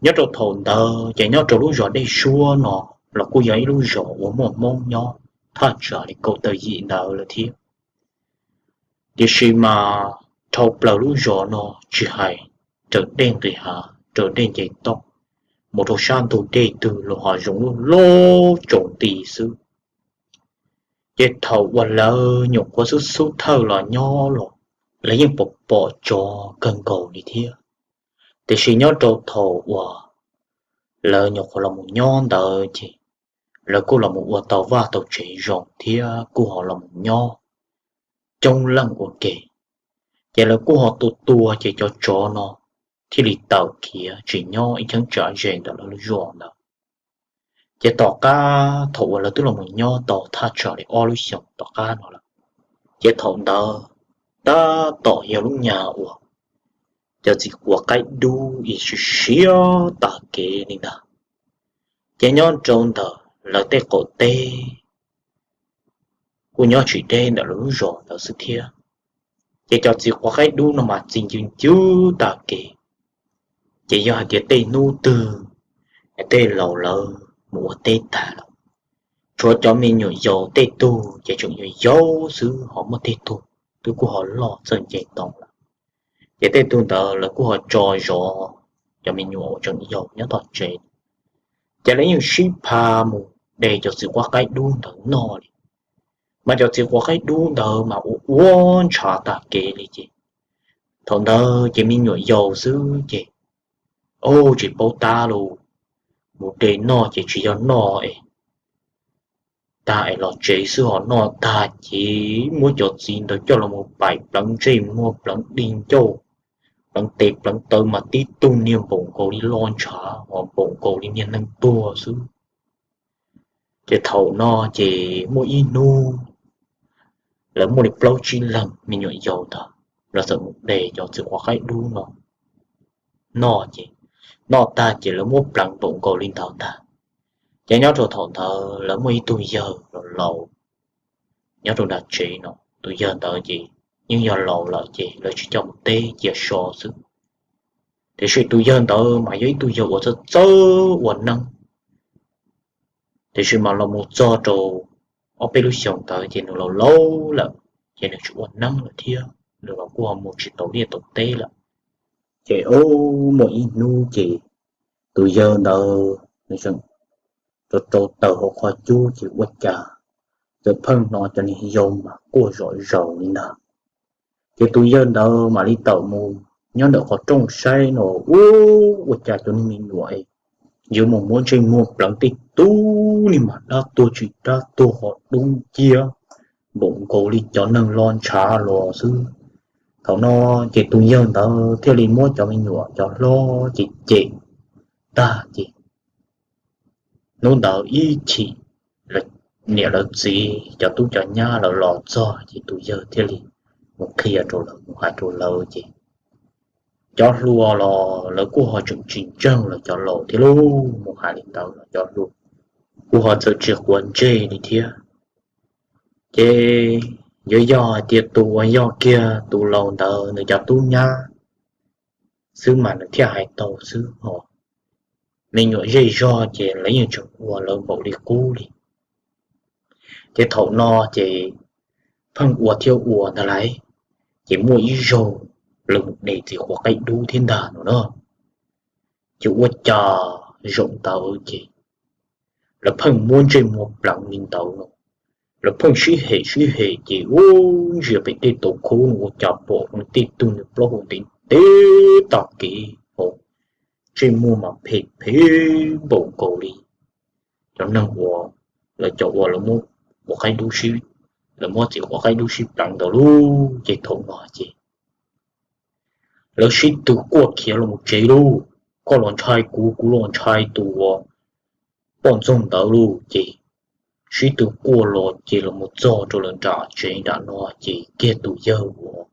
Nyob rau thaum ntawd ces nyob rau lub zos Dej Suab no los kuj yog ib lub zos uas muaj Hmoob nyob thaj tsam li kaum tawm yim ntawd lawm thiab. Tiam sis mas dhau plaws lub zos no tsis hais raws dej nqis hav, raws dej nce toj, mus rau sab ntug dej twg los ho zoo lub loj tsaus nti xwb. Ces thaum uas lawv nyuam qhuav xub xub thawj los nyob los lawv yeej pom pom tsov kawg nkaus li thiab. Tiam sis nyob rau thaum uas lawv nyuam qhuav los mus nyob ntawd ces lawv kuj los mus ua tau vaj tau tsev zoo thiab kuj ho los mus nyob coob leej ua ke. Ces lawv kuj ho tua tua ces cov tsov no thiaj li tawm khiav tsis nyob ib cheeb tsam ze ntawm lawv lub zos ntawd. Ces tom qab thaum uas lawv twb los mus nyob tau thaj tsam li ob lub xyoos tom qab no lawm, ces thaum ntawd tab tom yog lub nyuag uas cov txiv quav qaib dub ib siab siab tag kev li ntag. Ces nyob rau ntawm lawv tej qaum teb kuj nyob tsis deb ntawm lawv lub zos ntawd xwb thiab. Ces cov txiv quav qaib dub no mas txi ncw ncw tag kev. Ces yog hais tias tej hnub twg tej laus lawv mus ua teb tag lawm, tshuav cov me nyuam yaus tej tug ces tseem yau yau xwb, ho muaj tej tug twb kuj ho loj txawj nce ntoo lawm. Ces tej tug ntawd lawv kuj ho tso zov cov me nyuam uas tseem yau nyob tom tsev. Ces lawv yeej sib pha mus de cov txiv quav qaib dub ntawd noj li. Mas cov txiv quav qaib dub ntawd mas ua ua ntshav tag kev li ces thaum ntawd ces me nyuam yaus xwb ces, o, tsis paub tab lus, mus de noj ces tsis yog noj es tag es los tsev xwb, ho noj tag ces muab cov txiv ntawd coj los mus paim pleev ntsej muag pleev di ncauj, pleev tes pleev taw mas tib tug niag npaum nkaus li lo ntshav, ho npaum nkaus li niag neeg tuag xwb. Ces thaum no ces muaj ib hnub lawv muaj li plaub tsib leeg me nyuam yaus ntawd, lawv txawm mus de cov txiv quav qaib dub no noj ces, noj tag ces lawv muab pleev npaum nkaus li ntawd ntag. Ces nyob rau thaum ntawd lawv muaj ib tug yawg laus laus nyob rau nram tsev no, tus yawg ntawd ces yeej yog laus lawm ces lawv tsis coj mus teb cia so xwb. Tiam sis tus yawg ntawd mas yog ib tug yawg uas txawj txawj ua neeb, tiam sis mas los mus txog rau ob peb lub xyoos ntawd ces nws laus laus lawm, ces nws tsis ua neeb lawm thiab, nws los kuj ho mus tsis taus liaj taus teb lawm. Ces o, muaj ib hnub ces tus yawg ntawd nws tseem rau rau taws hauv qhov cub ces ua cas txawm pheej hnov cov niag yau mas quaj zom zaws li ntag. Ces tus yawg ntawd mam li tawm mus nyob ntawm qhov rooj saib no, u, ua cas cov niag me nyuam yuav mus muab ntsej muag pleev tej tug niag mas dab tuag tsis dab tuag ho dub nciab npaum nkaus li cov neeg lo ntshav los xwb. Thaum no ces tus yawg ntawd thiaj li muab cov me nyuam cov hlob ces cem tag ces hnub ntawd ib chim niam lawv txiv cov tub cov nyab lawv los txog ces tus yawg thiaj li mus qhia rau lawv, mus hais rau lawv ces cov hluas los lawv kuj ho tseem tsis ntseeg lawv cov laus thiab lauj, mus hais li ntawd los cov hluas kuj ho txawm tsis quav ntsej li thiab. Ces yuav yog hais tias tus uas yog kiag tus laus ntawd nws cov tub nyab xwb mas nws thiaj hais tau xwb os. Me nyuam zej zog ces lawv yeej tseem ua lawv npaum li qub li. Ces thaum no ces pheej ua thiab ua ntag lauj, ces muaj ib zaug lawv mus de txiv quav qaib dub thiab ntag no na. Ces ua cas zaum ntawd ces lawv pheej muab ntsej muag pleev li ntawd no, lawv pheej sib hem sib hem ces ua ntsia pem tej tauv khub no ua cas pom tej tug niag plaub hau ntev ntev tag kev, ntsej muag mas phem phem npaum nkaus li cov neeg uas lawv cov uas lawv muab quav qaib dub sib, lawv muab txiv quav qaib dub sib pleev ntawd lauj. Ces thaum no ces lawv sib tw quaj khiav los mus tsev lauj, koj los ntshai kuv, kuv los ntshai tus uas poj ntxoog ntawd lauj. Ces sib tw quaj los ces los mus txog rau lawv nram tsev nram no ces kiag tus yawg uas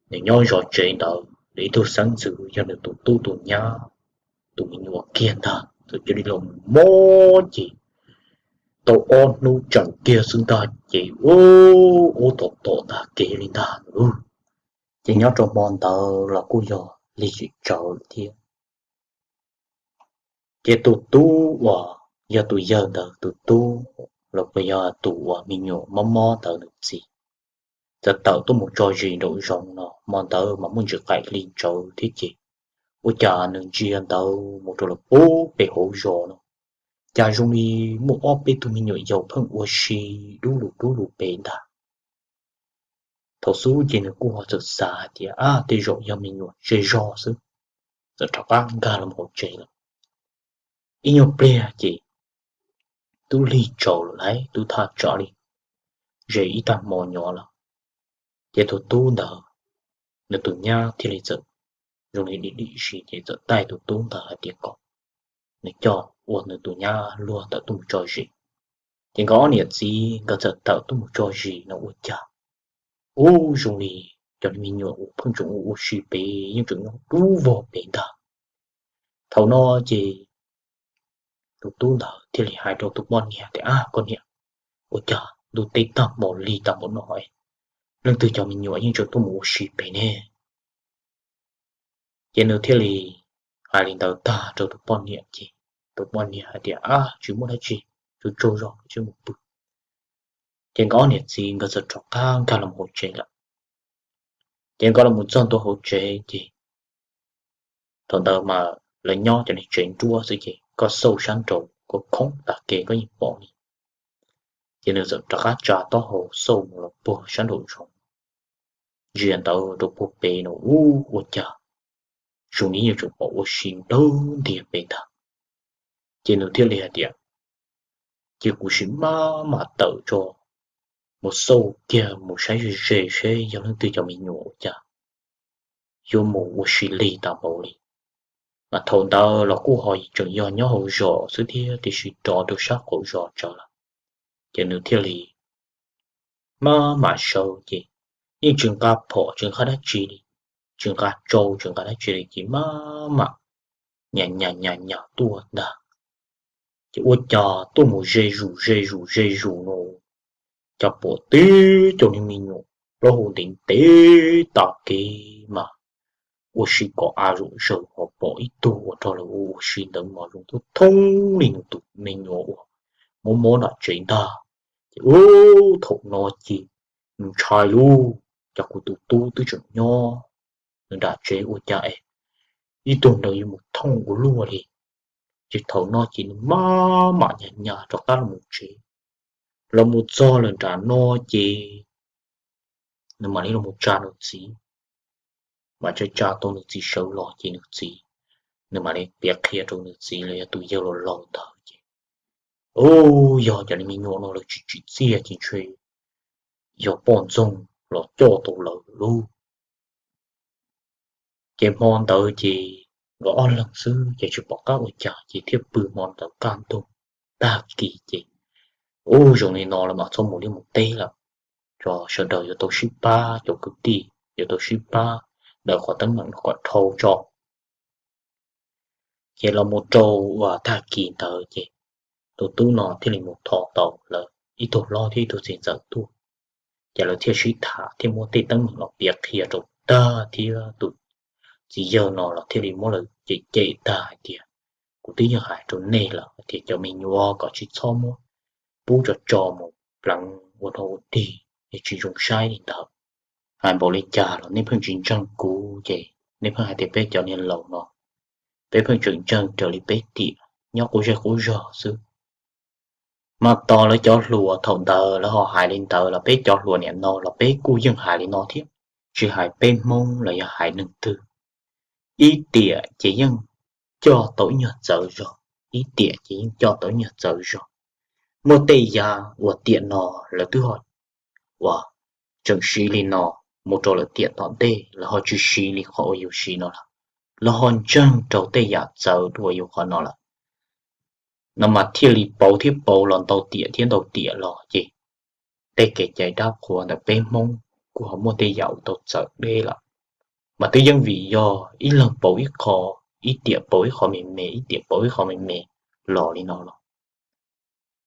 nws nyob zov tsev ntawd, lawv ib tug xeeb ntxwv yog nws tus tub tus nyab, tus me nyuam kiag ntag, txawm cia li los mob ces tau ob hnub tseem kiag xwb ntag ces ub, ub tom tom tag kev li ntag lauj. Ces nyob rau hmo ntawd los kuj yog lig tsis tsawv lawm thiab. Ces tus tub uas yog tus yawg ntawd tus tub los puas yog tus uas me nyuam mob mob ntawd nws txiv txawm tawm tuaj mus tso zis nraum zoov no, hmo ntawd mas muaj ntsis qaim hli ntsawv thiab ces ua cas nws ntsia ntawd mus rau lawm pub pem hauv zos no, cas zoo li muaj ob peb tug me nyuam yaus pheej ua si dub lus dub lus pem ntag. Thaum xub ces nws kuj ho txawm xav hais tias, ab, tej zaum yog me nyuam zej zog xwb, txawm rov qab nkag los hauv tsev lawm. Ib nyuag pliag ces twb lig tsaus lawm lauj, twb thaj tsam li ze ib tag hmo nyob lawm. Ces tus tub ntawd, nws tus nyab thiaj li txawm zoo li dim dim si ces txawm taij tus tub ntawd hais tias kom nws coj ua nws tus nyab luag tawm tuaj mus tso zis. Ces nkawd ob niam txiv nkawd txawm tawm tuaj mus tso zis no ua cas, ub, zoo li cov me nyuam uas pheej tseem ua ua si pem yeej tseem nyob dub vog pem ntag. Thaum no ces tus tub ntawd thiaj li hais rau tus poj niam tias, ab, koj niam, ua cas ntuj teb tag hmo lig tag npaum no, leej twg cov me nyuam yeej tseem tuaj mus ua si pem ne? Ces nws thiaj li hais li ntawd tag rau tus poj niam ces tus poj niam hais tias, ab, tsis muaj dab tsi, tsaug zog, cia mus pw. Ces nkawd ob niam txiv nkawd txawm rov qab nkag los hauv tsev lawm. Ces nkawd los txog ntua hauv tsev ces thaum ntawd mas lawv nyob cov niag tsev nruab xwb ces koj xauj sab nraud khoob khoob tag kev koj yeej pom li. Ces nws txawm rov qab tsa taub hau xauj mus los puag sab nraum zoov, ntsia ntawd rau puag pem no, ub, ua cas zoo li yeej tseem pom ua si nrawm ntiag pem ntag. Ces nws thiaj li hais tias, cia kuv sim maj mam tawm tso mus xauj kiag mus saib ze ze seb yog leej twg cov me nyuam ua cas yuav mus ua si lig tag npaum li. Mas thaum ntawd los kuj ho tseem yog nyob hauv zos xwb thiab, tiam sis rov rau sab qaum zos tsawv lawm. Ces nws thiaj li maj mam sawv ces yeej tsis nqa phom tsis nqa dab tsi li, tsis nqa tsau tsis nqa dab tsi li ces maj mam nyas nyas nyas nyas tuaj ntag. Ces ua cas tuaj mus ze zus ze zus ze zus no, cas pom tib cov niag me nyuam plaub hau ntev ntev tag kev mas ua si kom av zom zaws, ho pom ib tug uas rog lawv ua ua si ntawd mas zoo thoob thoob li nws tus me nyuam uas mob mob nram tsev ntag. Ces ub, thaum no ces nws ntshai lauj, cas kuv tus tub twb tseem nyob nws nram tsev ua cas es ib tug ntawd yuav mus thooj ua luaj li. Ces thaum no ces nws maj mam nyas nyas rov qab los mus tsev. Los mus txog lawm nram no ces nws mam li los mus tsa nws txiv, mam tsa tsa tau nws txiv sawv los ces nws txiv, nws mam li piav qhia rau nws txiv los yog tus yawg laus laus ntawd ces, ub, yog cov niag me nyuam no lawv tsis tsim txiaj ces ntshe yog poj ntxoog los coj tau lawv lauj. Ces hmo ntawd ces nkawd ob leeg xwb ces tsis pom qab ua cas ces thiaj pw hmo ntawd kaj ntug. Tag kis ces, ub, zoo li no lawm mas txhob mus liaj mus teb lawm, tso sawv daws yuav tau sib pab, cov kwv tij yuav tau sib pab daws qhov teeb meem no kom dhau tso. Ces los mus rau uas tag kis ntawd ces tus tub no thiaj li mus thov tau lawv ib tug hlob thiab ib tug txiv ntxawm tuaj. Ces lawv thiaj sib tham thiaj muab tej teeb meem no piav qhia rau tag thiab tus txiv yawg no los thiaj li muab lawv cem cem tag hais tias, kuv twb yeej hais rau nej lawm hais tias cov me nyuam kom tsis txhob muab pub tso tso mus pleev ua dog ua dig es tsis zoo saib li ntawd. Hais npaum li cas los nej pheej tsis ntseeg kuv ces nej pheej hais tias peb cov niag laus no, peb pheej tseem ntseeg raws li peb tiam nyob qub zej qub zog xwb. Mas tos lawv cov hluas thaum ntawd lawv ho hais li ntawd los peb cov hluas niam no los peb kuj yeej hais li no thiab, tsis hais peb Hmoob los yog hais neeg twg, ib tiam ces yeej coj tau ib nyuag txawv zog, ib tiam ces yeej coj tau ib nyuag txawv zog. Muaj tej yam uas tiam no lawv twb ho uas tseem siv li no, mus rau lawm tiam tom ntej lawv ho tsis siv li qhov uas yus siv no lawm, lawv ho ntseeg rau tej yam txawv dua yus qhov no lawm. No mas thiaj li pauv thiab pauv los ntau tiam thiab ntau tiam los ces tej kev cai dab qhuas ntawm peb Hmoob kuj ho muaj tej yam uas tau txawv deb lawm. Mas twb yeej vim yog ib leeg pauv ib qho, ib tiam pauv ib qho me me, ib tiam pauv ib qho me me los li no los.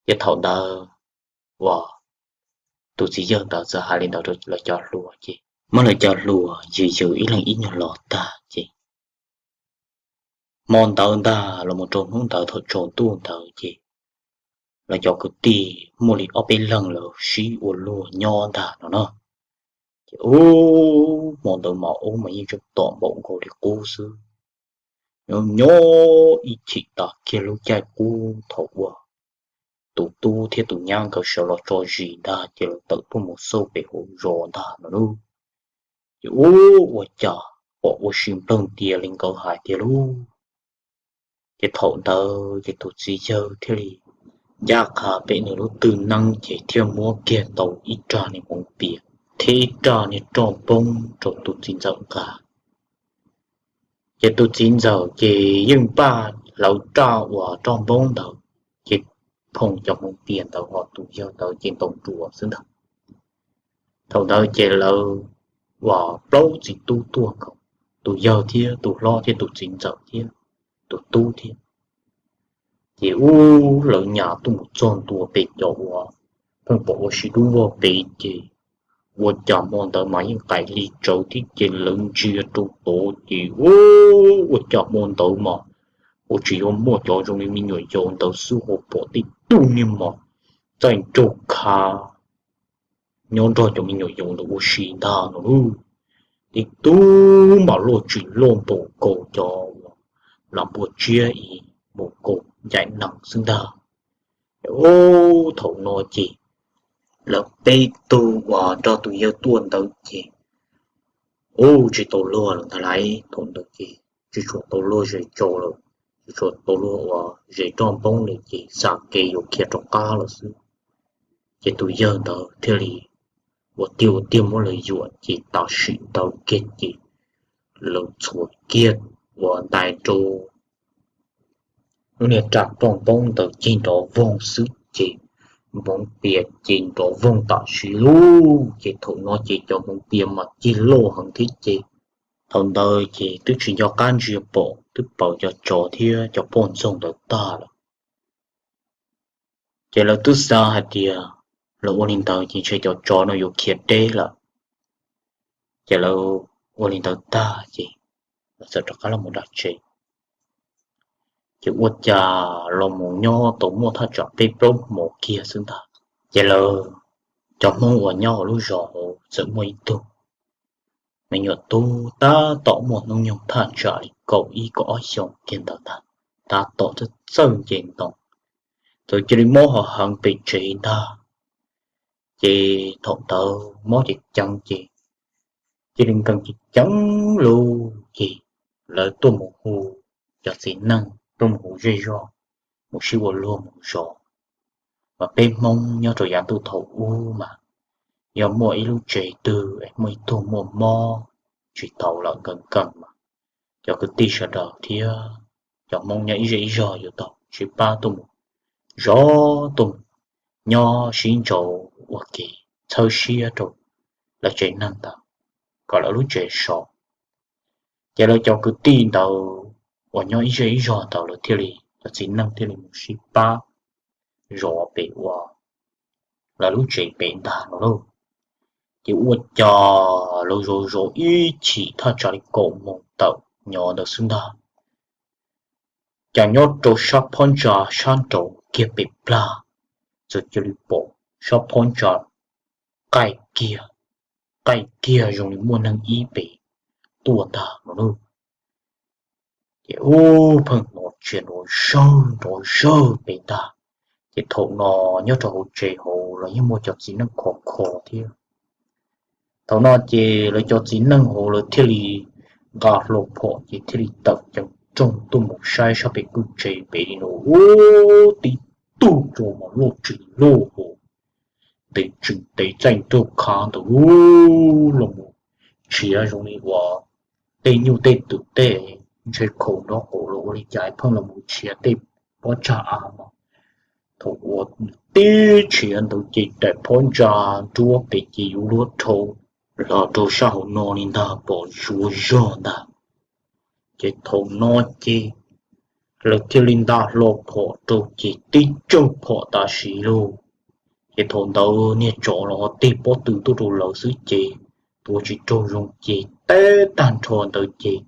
Ces thaum ntawd uas tus txiv yawg ntawd txawm hais li ntawd rau lawv cov hluas ces muab lawv cov hluas yws yws ib leeg ib nyuag los tag ces Hmo ntawd ntag los mus rau hnub ntawd thaum tsaus ntuj ntawd ces lawv cov kwv tij muaj li ob peb leeg lawv sib ua luag nyob ntag no na. Ces ub, hmo ntawd mas ub mas yeej tseem tom npaum nkaus li qub xwb. Nyob nyob ib chim tas kiag lub caij qub thaum uas tus tub thiab tus nyab nkawd sawv los tso zis ntag ces lawv tawm tuaj mus xauj pem hauv zos ntag no lauj. Ces ub, ua cas pom ua si nplawg ntias li nkawd hais tiag lauj. Ces thaum ntawd ces tus txiv yawg thiaj li ncaj qha pem nws lub twj neeb ces thiaj muab kiag tau ib rag niag hmoov pias thiab ib rag niag roj npoob rau tus txiv ntxawm nqa. Ces tus txiv ntxawm ces yeej npaj hlawv raj uas roj npoob ntawd, ces phoom cov hmoov pias ntawd ho tus yawg ntawd ces ntaus nruas xwb ntag. Thaum ntawd ces lawv uas plaub txiv tub tuaj nkaus, tus yawg thiab tus hlob thiab tus txiv ntxawm thiab tus tub thiab. Ces ub, lawv nyas tuaj mus txog ntua pem cov uas pheej pom ua si dub vog pem ces ua cas hmo ntawd mas yeej qaim li tsawv thiab ces lawv ntsia rau tod ces ub, ua cas hmo ntawd mas ua tsis yog muaj cov zoo li me nyuam yaus ntawd xwb ho pom tej tug niag mas txaij nraug khav nyob nrog cov me nyuam yaus ntawd ua si ntag no lauj. Tej tug mas loj tsis loj npaum nkaus cov uas las npua tsiab ib npaum nkaus ncaim nees xwb ntag. Ces ub, thaum no ces lawv peb tug uas nrog tus yawg tuaj ntawd ces ub, tsis tau luag lawm ntag lauj. Thaum ntawd ces tsis tshua tau luag zes tsau lawm, tsis tshua tau luag uas zes roj npoob lawm ces xav kev yuav khiav rov qab lawm xwb. Ces tus yawg ntawd thiaj li ua tiag ua tiag muab lawv yuam ces tam sim ntawd kiag ces lawv txhuam kiag uas ntais rau lub niag raj roj npoob ntawd cig nrov voog xwb ces hmoov pias ces nrov voog tam sim lauj. Ces thaum no ces cov hmoov pias mas cig loj heev thiab ces thaum ntawd ces twb tsis nco qab ntsia pom twb paws cov tsov thiab cov poj ntxoog ntawd tag lawm. Ces lawv twb xav hais tias lawv ua li ntawd ces ntshe cov tsov no yuav khiav deb lawm. Ces lawv ua li ntawd tag ces lawv txawm rov qab los mus dam tsev. Ces ua cas los mus nyob tau muaj thaj tsam peb plaub hmo kiag xwb ntag, ces lawv cov Hmoob uas nyob hauv lub zos hauv txawm muaj ib tug me nyuam tub tab tom muaj hnub nyoog thaj tsam li kaum ib kaum ob xyoos kiag ntawd ntag, tab tom txawj txawj nce ntoo, txawm cia li mob ho heev pes tsev ntag. Ces thaum ntawd mob ces ceev ces cia li nkees ceev ceev lauj. Ces lawv tuaj mus hu cov txiv neej tuaj mus hu zej zog mus sib ua luag mus zov. Mas peb Hmoob nyob rau yav ntuj thaum ub mas yog muaj ib lub tsev twg es muaj ib tug muaj mob tsis tau lawm nkees nkees mas cov kwv tij sawv daws thiab cov Hmoob nyob ib zej ib zog yuav tau sib pab tuaj mus zov, tuaj mus nyob sib ntsaum ua ke txhawb siab rau lawv tsev neeg ntawd kom lawv lub tsev so. Ces lawv cov kwv tij ntawd uas nyob ib zej ib zog ntawd lawv thiaj li, cov txiv neej thiaj li mus sib pab zov pem ua lawv lub tsev pem ntag no lauj. Ces ua cas lawv zov zov ib chim thaj tsam li kaum moos tawm nyob ntawd xwb ntag, cas nyob rau sab phab ntsa sab nraud kiag pem plag txawm cia li pom sab phab ntsa qaij kiag, qaij kiag zoo li muaj neeg ib pem tuaj ntag no lauj. Ces ub, pheej hnov tsis nrov zawg nrov zawg pem ntag. Ces thaum no nyob rau hauv tsev hauv los yeej muaj cov txiv neej khov kho thiab. Thaum no ces lawv cov txiv neej hauv lawv thiaj li nqa hlo phom ces thiaj li tawm ceev rooj tuaj mus saib sab pem kwj tsev pem li no ub, tib tug tsov mas loj tsis loj hauv, ntev tsis ntev txaij nraug khav ntawd los mus tshiav zoo li uas tej nyuj tej twm tej ntshe khaum nraub qaum los ua li cas pheej los mus tshiav tej pob tsag av mas. Thaum uas tib tshiav ntawd ces daim phab ntsa nruab pem ces yuav luag dhau los rau sab hauv no li ntag, pom zuav zog ntag. Ces thaum no ces lawv thiaj li nta hlo phom rau ces tib tsawg phom tam sim lauj. Ces thaum ntawd niag tsov los ho tig pob tw tuaj rau lawv xwb ces tua tsis raug zoo ces teb tag nrho ntawd ces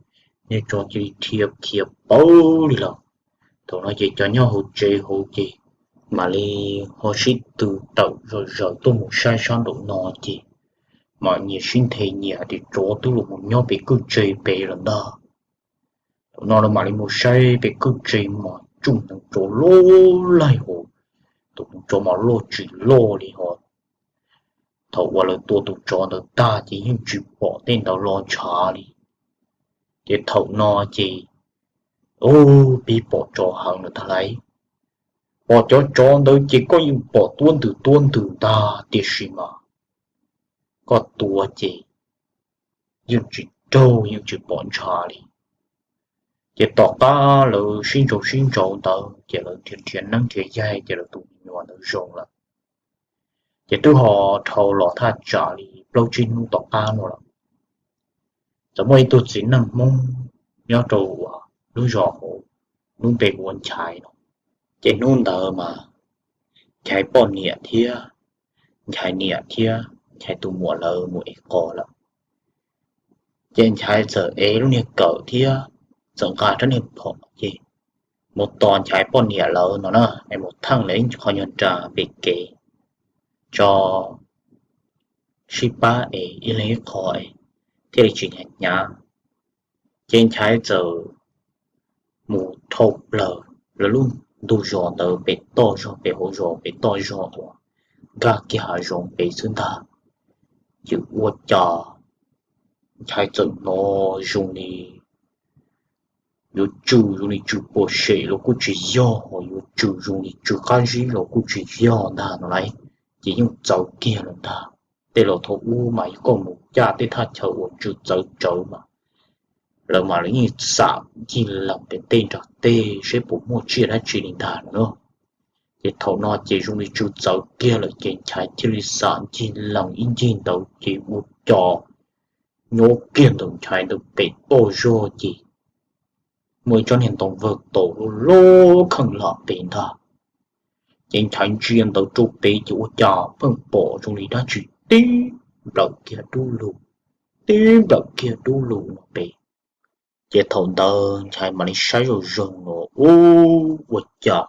niag tsov cia li dhia khiav pawg li lawm. Thaum no ces cov nyob hauv tsev hauv ces mam li ho sib tw tawm zom zaws tuaj mus saib sab nraum no ces mam nyias sib nthe nyias tias tsov twb los mus nyob pem kwj tse pem lawm ntag. Thaum no lawv mam li mus saib pem kwj tse mas tsuj neev tsov loj laig hos, tus tsov mas loj tsis loj li hos. Thaum uas lawv tua tus tsov ntawd tag ces yeej tsis pom tej ntawd los ntshav li. Ces thaum no ces, u, pib pom tsov heev lawm tag lauj. Pom cov tsov ntawd ces koj yeej pom tuab ntws tuab ntws ntag tiam sis mas koj tua ces yeej tsis raug yeej tsis pom ntshav li. Ces tom qab lawv sib ntsauv sib ntsauv ntawd ces lawv nrhiav nrhiav neeb nrhiav yaig ces lawv tus me nyuam ntawd zoo lawm. Ces twb ho dhau los thaj tsam li plaub tsib hnub tom qab no lawm, txawm muaj ib tug txiv neej Hmoob nyob rau uas lub zos hauv, lub npe hu ua Nchaiv no. Ces hnub ntawd mas Nchaiv poj niam thiab Nchaiv niam thiab Nchaiv tus muam lawv mus ev qos lawm. Ces Nchaiv txawm ev lub niag kawm thiab txawm nqa rab niag phom ces mus tos Nchaiv poj niam lawv no na, es mus theej lawv ib qho nyuag nra pem kev tso, sib pab es ib leeg ib qho es thiaj li tsis hnyav hnyav. Ces Nchaiv txawm mus dhau plaws lawv lub ntug zos ntawd pem toj zog, pem hauv zos pem toj zog uas nkag kiag hav zoov pem xwb ntag. Ces ua cas Nchaiv txawm hnov zoo li yuav tsw, zoo li tsw puas sem los kuj tsis yog, ho yuav tsw zoo li tsw qab zib los kuj tsis yog ntag no lauj. Ces yeej txawv kiag lawm ntag. Tej laus thaum ub mas yog koj mus caj tej thaj chaw uas tsw txawv tsawv mas lawv mas lawv yeej xam ncig lees tej nram tej seb puas muaj tsiaj dab tsi li ntag no na. Ces thaum no ces zoo li tsw txawv kiag lawm ces Nchaiv thiaj li xam ncig lees ib ncig ntawd ces ua cas nyob kiag ntawm Nchaiv ntawd pem toj zog ces muaj ib tsob niag ntoo vawg taus loj loj kheej lam pem ntag. Ces Nchaiv ntsia ntawd rau pem ces ua cas pheej pom zoo li dab tsi tib nplawm kiag dub lug, tib nplawm kiag dub lug no pem. Ces thaum ntawd Nchaiv mam li saib zoo zoo no, u, ua cas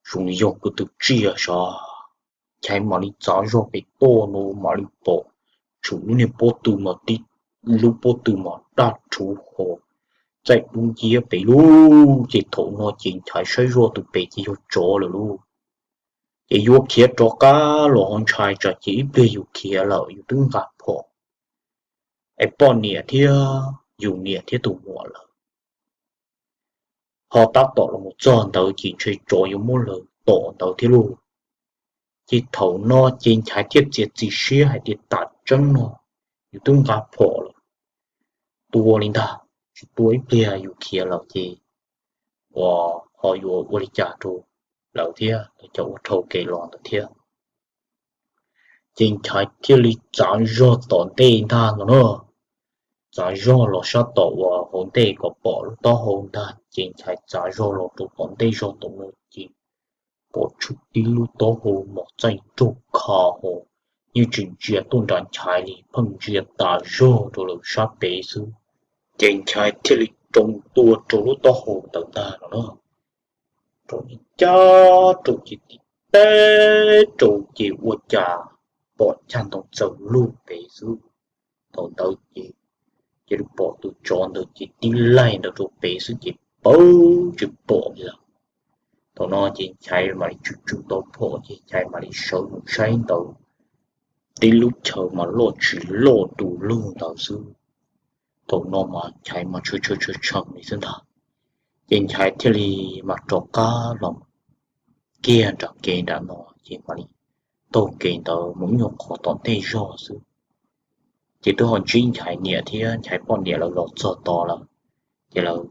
zoo li yog kuv tus tsiaj sav. Nchaiv mam li txav zog pem toj no mam li pom tshum lub niag pob tw mas tib lub pob tw mas daj rhuv ho txaij dub nciab pem lug. Ces thaum no ces Nchaiv saib zog tus pem ces yog tsov lawm lauj. Ces yuav khiav rov qab los ho ntshai tsam ces ib pliag yus khiav lawm yus twb nqa phom es poj niam thiab yus niam thiab tus muam lawv ho tab tom los mus txog ntawd ces ntshe tsov yuav muab lawv tom ntawd thiab lauj. Ces thaum no ces Nchaiv thiaj txiav txim siab hais tias tam tseeb no yus twb nqa phom lawm, tua li ntag, tsis tua ib pliag yus khiav lawm ces uas ho yuav ua li cas rau lawv thiab lawv cov ua dhau kev los ntawd thiab. Ces Nchaiv thiaj li txav zog tom ntej ntag no na, txav zog los sab tom uas hauv ntej kom pom lub taub hau ntag. Ces Nchaiv txav zog los rau tom ntej zog tom no ces pom tshum tib lub taub hau mos txaij nraug kha ho yeej tsis ntsia tuaj nram Nchaiv li, pheej ntsia tas zog rau lawv sab pem xwb. Ces Nchaiv thiaj li rau ntua rau lub taub hau ntawd ntag no na, rau ncaj rau ces tib teb rau ces ua cas pom cag ntoo txawm lug pem xwb. Thaum ntawd ces cia li pom tus tsov ntawd ces tib laig ntawd rau pem xwb ces pawg tsis pom li lawm. Thaum no ces Nchaiv mam li tsw tsw tau phom ces Nchaiv mam li sawv mus saib ntawd, tib lub chaw mas loj tsis loj du lug ntawd xwb. Thaum no mas Nchaiv mas tshee tshee tshee li xwb ntag. Ces Nchaiv thiaj li mas rov qab los kiag nram kev nram no ces mam li taug kev ntawd mus ib nyuag qhov tom ntej zog xwb. Ces twb ho ntsib Nchaiv niam thiab Nchaiv poj niam lawv los txog tod lawm. Ces lawv,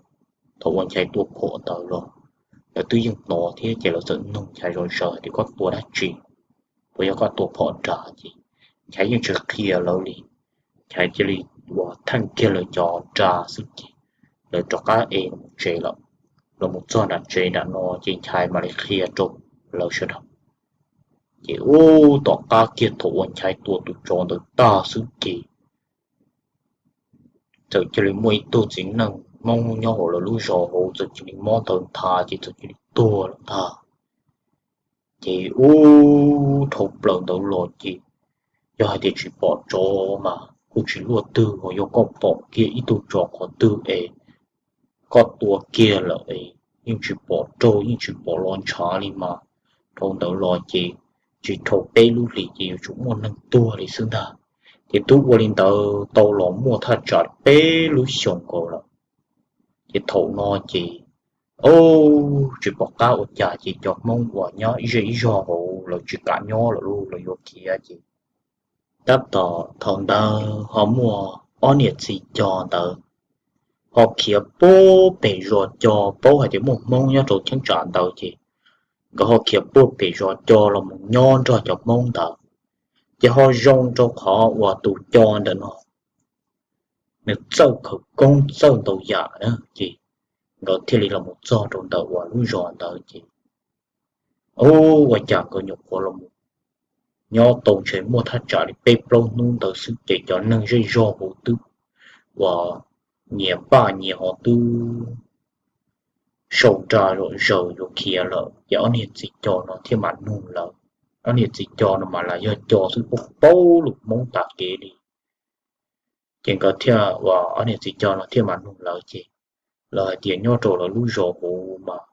thaum uas Nchaiv tua phom ntawd los lawv twb yeej hnov thiab ces lawv txawm nug Nchaiv zom zaws hais tias koj tua dab tsi, puas yog koj tua phom nrag? Ces Nchaiv yeej tsis qhia lawv li. Nchaiv cia li ua theej kiag lawv cov nra xwb ces lawv rov qab es los tsev lawm. Los mus txog nram tsev nram no ces Nchaiv mam li qhia rau lawv sawv daws. Ces ub tom qab kiag thaum uas Nchaiv tua tus tsov ntawd tag xwb ces txawm cia li muaj ib tug txiv neej Hmoob nyob hauv lawv lub zos hauv txawm cia li mob tawv nthav ces txawm cia li tuag lawm ntag. Ces ub, dhau plaws ntawd los ces yog hais tias tsis pom tsov mas kuj tsis luaj twg, ho yog koj pom kiag ib tug tsov qhov twg es koj tua kiag lawm es yeej tsis pom raug yeej tsis pom los ntshav li mas dhau ntawd los ces tsis dhau peb lub hlis ces yuav tsum muaj neeg tuag li xwb ntag. Ces twb ua li ntawd tau los muaj thaj tsam peb lub xyoos nkaus lawm. Ces thaum no ces, o, tsis pom qab ua cas ces cov Hmoob uas nyob ib zej ib zog hauv lawv tsis kam nyob lawm lauj, lawv yuav khiav ces tab tom thaum ntawd ho muaj ob niam txiv co ntawd ho khiav puag pem zos co, paub hais tias muaj Hmoob nyob rau cheeb tsam ntawd ces nkawd ho khiav puag pem zos co los mus nyob nrog cov Hmoob ntawd. Ces ho zoo rau qhov uas tus co ntawm no nws txawj khawv koob txawj ntau yam na ces nkawd thiaj li los mus txog rau ntawm uas lub zos ntawd ces, o, ua cas nkawd nyuam qhuav los mus nyob tau ntshe muaj thaj tsam li peb plaub hnub ntawd xwb ces cov neeg zej zog hauv twb uas nyias npaj nyias ho twb sau nra zom zaws yuav khiav lawm ces ob niag txiv co no thiaj mam nug lawv. Ob niag txiv co no mas lam yog co xwb paub paub lus Hmoob tas kev li. Ces nkawd thiaj, uas ob niag txiv co no thiaj mam nug lawv ces lawv hais tias nyob rau lawv lub zos hauv mas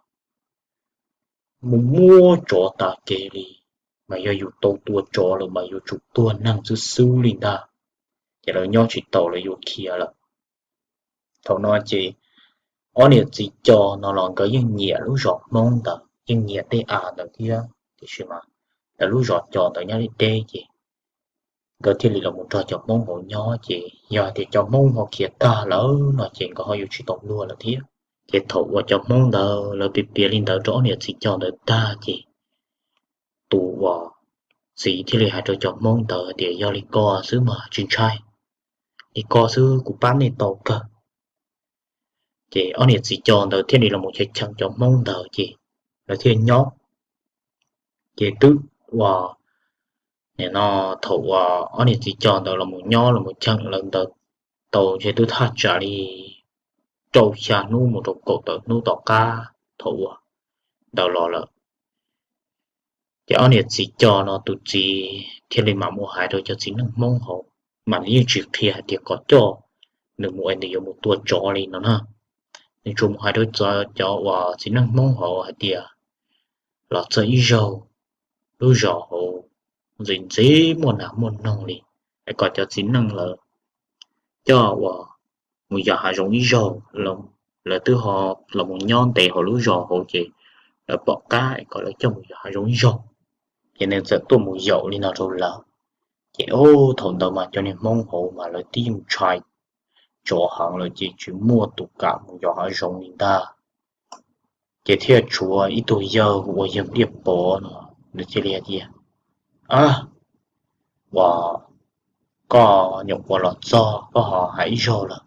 mus muab tsov tas kev li, mas yog yus tau tua tsov lawm mas yuav tsum tuag neeg xwb xwb li ntag. Ces lawv nyob tsis taus lawv yuav khiav lawm. Thaum no ces ob niam txiv co no los nkawd yeej nyiam lub zos Hmoob ntawd yeej nyiam tej av ntawd thiab tiam sis mas lawv lub zos co ntawd nyob deb deb ces nkawd thiaj li los mus nrog cov Hmoob hauv nyob ces yog hais tias cov Hmoob ho khiav tag lawm no ces nkawd ho yuav tsis tau luag lawm thiab. Ces thaum uas cov Hmoob ntawd lawv piav piav li ntawd rau ob niam txiv co ntawd tag ces tus uas txiv thiaj li hais rau cov Hmoob ntawd tias yog li ko xwb mas tsis ntshai, li ko xwb kuv pab nej tau kawg. Ces ob niam txiv co ntawd thiaj li los mus cheem cov Hmoob ntawd ces lawv thiaj nyob. Ces twb uas, no, thaum uas ob niam txiv co ntawd los mus nyob los mus cheem lawv ntawd tau ntshe twb thaj tsam li rau xya hnub mus rau kaum tawm hnub tom qab thaum uas ntawd los lawm. Ces ob niam txiv co no tus txiv thiaj li mam mus hais rau cov txiv neej Hmoob hauv, mas nws yeej tsis qhia hais tias kom coj nws mus es nws yuav mus tua tsov li no na. Nws tsuas mus hais rau cov uas txiv neej Hmoob hauv hais tias los txog ib zaug lub zos hauv ntxim ntxim muaj nas muaj noog li, es kom cov txiv neej lawv coj uas mus yos hav zoov ib zaug. Lawv twb ho los mus nyob ntev hauv lub zos hauv ces lawv pom qab es kom lawv coj mus yos hav zoov ib zaug. Ces nws txawm tuaj mus yaum li no rau lawv. Ces thaum ntawd mas cov niag Hmoob hauv mas lawv twb yeej ntshai tsov heev lawm ces tsis muaj tus kam mus yos hav zoov li ntag. Ces thiaj tshuav ib tug yawg uas yawg Npliaj Pov no, nws thiaj li hais tias, a, uas koj nyuam qhuav los txog koj ho hais ib zaug lawm,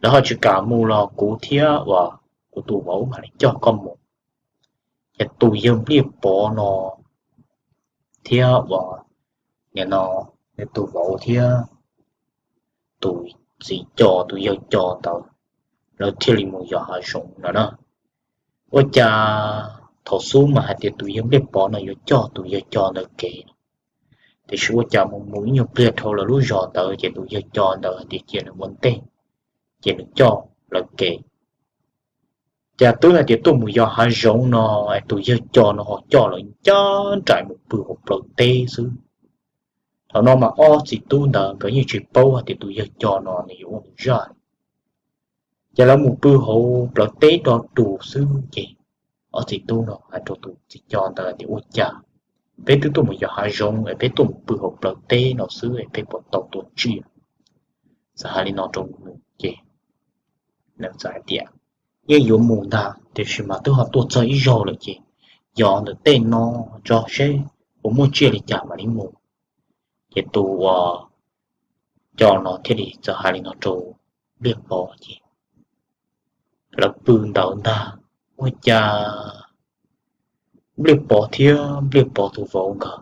lawv ho tsis kam mus los kuv thiab uas kuv tus vauv mam li coj koj mus. Ces tus yawg Npliaj Pov no thiab uas, no, nws tus vauv thiab tus txiv co tus yawg co ntawd lawv thiaj li mus yos hav zoov no na. Ua cas thaum xub mas hais tias tus yawg Npliaj Pov no yuav coj tus yawg co ntawd kev, tiam sis ua cas mus mus ib nyuag pliag dhau lawv lub zos ntawd ces tus yawg co ntawd hais tias cia nws ua ntej, ces nws coj lawv kev. Cas twb hais tias tuaj mus yos hav zoov no, tus yawg co no ho coj lawv ncaj nraim mus pw hauv plawv teb xwb. Thaum no mas ob txiv tub ntawd nkawd yeej tsis paub hais tias tus yawg co no nws yuav ua zaj. Ces lawv mus pw hauv plawv teb do dus xwb ces ob txiv tub no hais rau tus txiv co ntawd tias ua cas peb twb tuaj mus yos hav zoov es peb tuaj mus pw hauv plawv teb no xwb es peb puas tau tua tsiaj. Txawm hais li no rau nws ces nws txawm hais tias yeej yuav mus ntag tiam sis mas twb ho tuaj txog ib zaug lawm ces yos ntawm tej no tso seb puas muaj tsiaj li cas mam li mus. Ces tus uas co no thiaj li txawm hais li no rau Npliaj Pov ces lawv pw ntawd ntag. Ua cas Npliaj Pov thiab Npliaj Pov tus vauv nkawd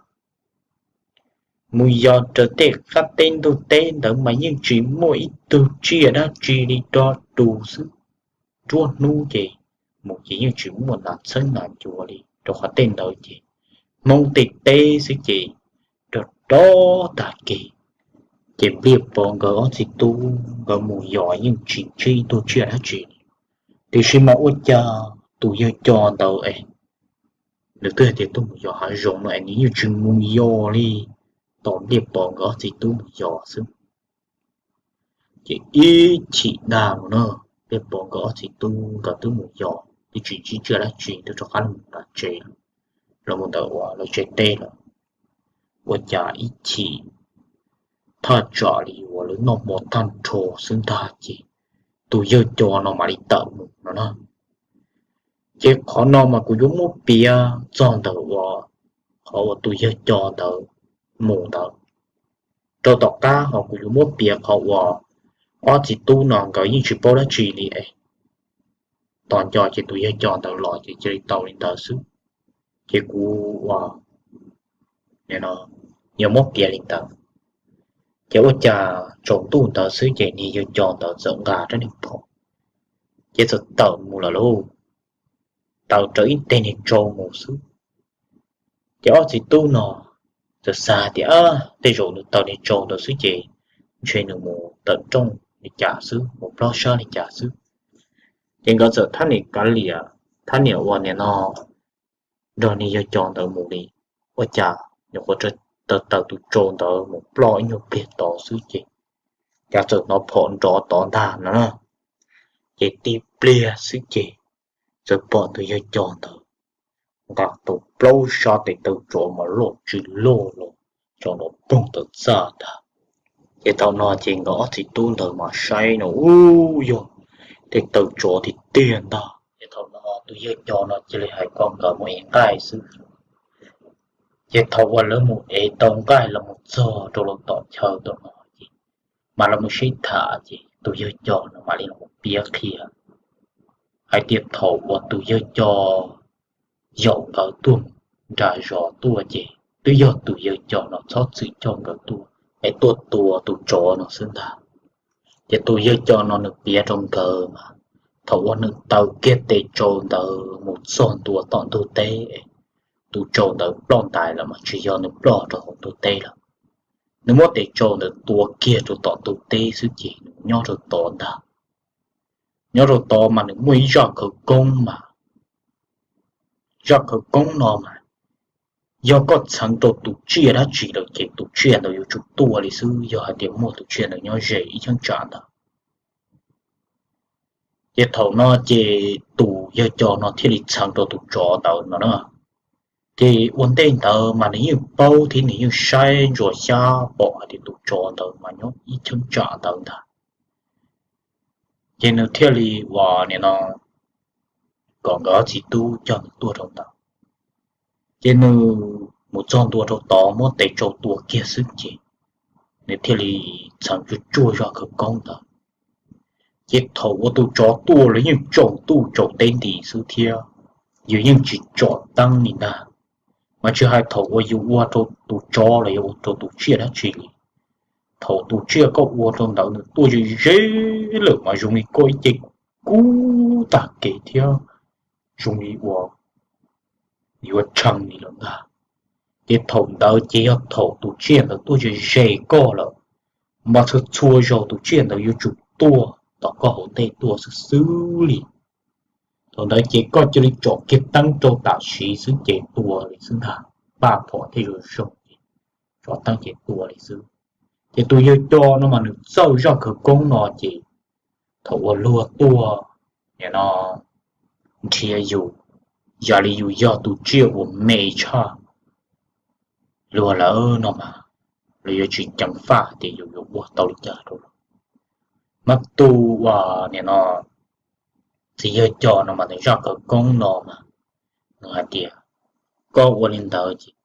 mus yos raws tej qab teb ntug teb ntawd mas yeej tsis muaj ib tug tsiaj dab tsi li, do dus xwb. Nruab hnub ces mus ces yeej tsis muaj nas txheeb nas cua li, rau qhov tej ntawd ces Hmoob tej teb xwb ces rog rog tag kev. Ces Npliaj Pov nkawd ob txiv tub nkawd mus yos yeej tsis ntsib ib tug tsiaj dab tsi li. Tiam sis mas ua cas tus yawg Cos ntawd es nws twb hais tias tuaj mus yos hav zoov no es nws yeej tsis mus yos li, tos Npliaj Pov nkawd ob txiv tub mus yos xwb. Ces ib chim dag mus no, Npliaj Pov nkawd ob txiv tub nkawd twb mus yos twb tsis ntsib tsiaj dab tsi, twb rov qab los mus tom tsev, los mus ntawm uas lawv tsev teb lawm. Ua cas ib chim thaj tsam li uas lawv noj hmo tag nrho xwb ntag ces tus yawg Cos no mam li tawm mus no na. Ces qhov no mas kuv yuav muab piav txog ntawm uas qhov uas tus yawg Cos ntawd mus ntawd, rau tom qab ho kuv yuav muab piav qhov uas ob txiv tub no nkawd yeej tsis paub dab tsi li es tos nco ces tus yawg Cos ntawd los ces cia li tau li ntawd xwb. Ces kuv ua, yog muab piav li ntawd, ces ua cas tsaus ntuj ntawd xwb ces niag yawg Cos ntawd txawm nqa rab niag phom, ces txawm tawm mus lawm lauj. Tawm rawv ib teg niag tsau mus xwb. Ces ob txiv tub no txawm xav tias tej zaum nws taw niag tsau ntawd xwb ces ntshe nws mus tawm rooj li cas xwb, mus plob sab li cas xwb. Ces nkawd txawm thab niam kav liam, thab niam ua niam no nrog niag yawg Cos ntawd mus li. Ua cas nyuam qhuav taw taw tus tsau ntawd mus ploj ib nyuag pliag tod xwb ces cas txawm hnov phom nrov tod ntag no na. Ces tib pliag xwb ces txawm pom tus yawg Cos ntawd nqa tau plaub sab tes taw tsov mas loj tsis loj los tsov nrov poog tawm txaj ntag. Ces thaum no ces nkawd ob txiv tub ntawd mas saib no ub, yog tej taw tsov tiag tiag ntag. Ces thaum no tus yawg Cos no cia li hais kom nkawd mus ev nqaij xwb. Ces thaum uas lawv mus ev tau nqaij los mus txog rau lawv tom chaw tau no ces mas lawv mus sib tham ces tus yawg Cos no mam li los piav qhia hais tias thaum uas tus yawg Cos yaum nkawd tuaj nram zos tuaj ces twb yog tus yawg Cos no txhob txwm coj nkawd tuaj es tuaj tua tus tsov no xwb ntag. Ces tus yawg Cos no nws piav rau nkawd mas thaum uas nws taw kiag tes tsau ntawd mus txog ntua tom ntug teb, tus tsau ntawd ploj ntais lawm mas tsis yog nws ploj rau hauv ntug teb lawm. Nws muab tes tsau ntawd tua kiag rau tom ntug teb xwb ces nws nyob rau tod ntag. Nyob rau tod mas nws muaj ib zaj khawv koob mas, zaj khawv koob no mas yog koj txheev rau tus tsiaj dab tsi lawm ces tus tsiaj ntawd yuav tsum tuaj li xwb, yog hais tias muaj tus tsiaj ntawd nyob ze ib cheeb tsam ntawd. Ces thaum no ces tus yawg Cos no thiaj li txheev rau tus tsov ntawd no na. Ces ua ntej ntawd mas nws yeej paub thiab nws yeej saib ntsuas xyab pom hais tias tus tsov ntawd mas nyob ib cheeb tsam ntawd ntag. Ces nws thiaj li ua nim no kom nkawd ob txiv tub coj nws tuaj rau ntawd. Ces nws mus txog ntua rau tod muab tes tsau tua kiag xwb ces nws thiaj li txheev tsuaj tsuaj zaj khawv koob ntawd. Ces thaum uas tus tsov tuaj los yeej tsaus ntuj tsaus teb nti xwb thiab, yus yeej tsis tsom teeb li ntag. Mas tsis hais thaum uas yus ua rau tus tsov los yog ua rau tus tsiaj dab tsi li, thaum tus tsiaj koj ua rau ntawd nws tuaj ze ze lawm mas zoo li koj ib ce kub tag kev thiab zoo li ua yuav tshee li lawm ntag. Ces thaum ntawd ces yog thaum tus tsiaj ntawd tuaj ze ze koj lawm, mas txhua txhua zaus tus tsiaj ntawd yuav tsum tuaj tom koj hauv ntej tuaj xwb xwb li. Thaum ntawd ces koj cia li tsom kiag teeb rau tam sim xwb ces tua li xwb ntag, npaj phom tej zoo zoo ces tsom teeb ces tua li xwb. Ces tus yawg Cos no mas nws txawj zaj khawv koob no ces thaum uas luag tuaj nim no nrhiav yus, yog li yus yog tus tsiaj uas me tshaj luag lawm no mas luag yuav tsis ceev faj tias yus yuav ua tau li cas rau luag. Mas tus uas nim no txiv yawg Cos no mas nws zaj khawv koob no mas nws hais tias koj ua li ntawd ces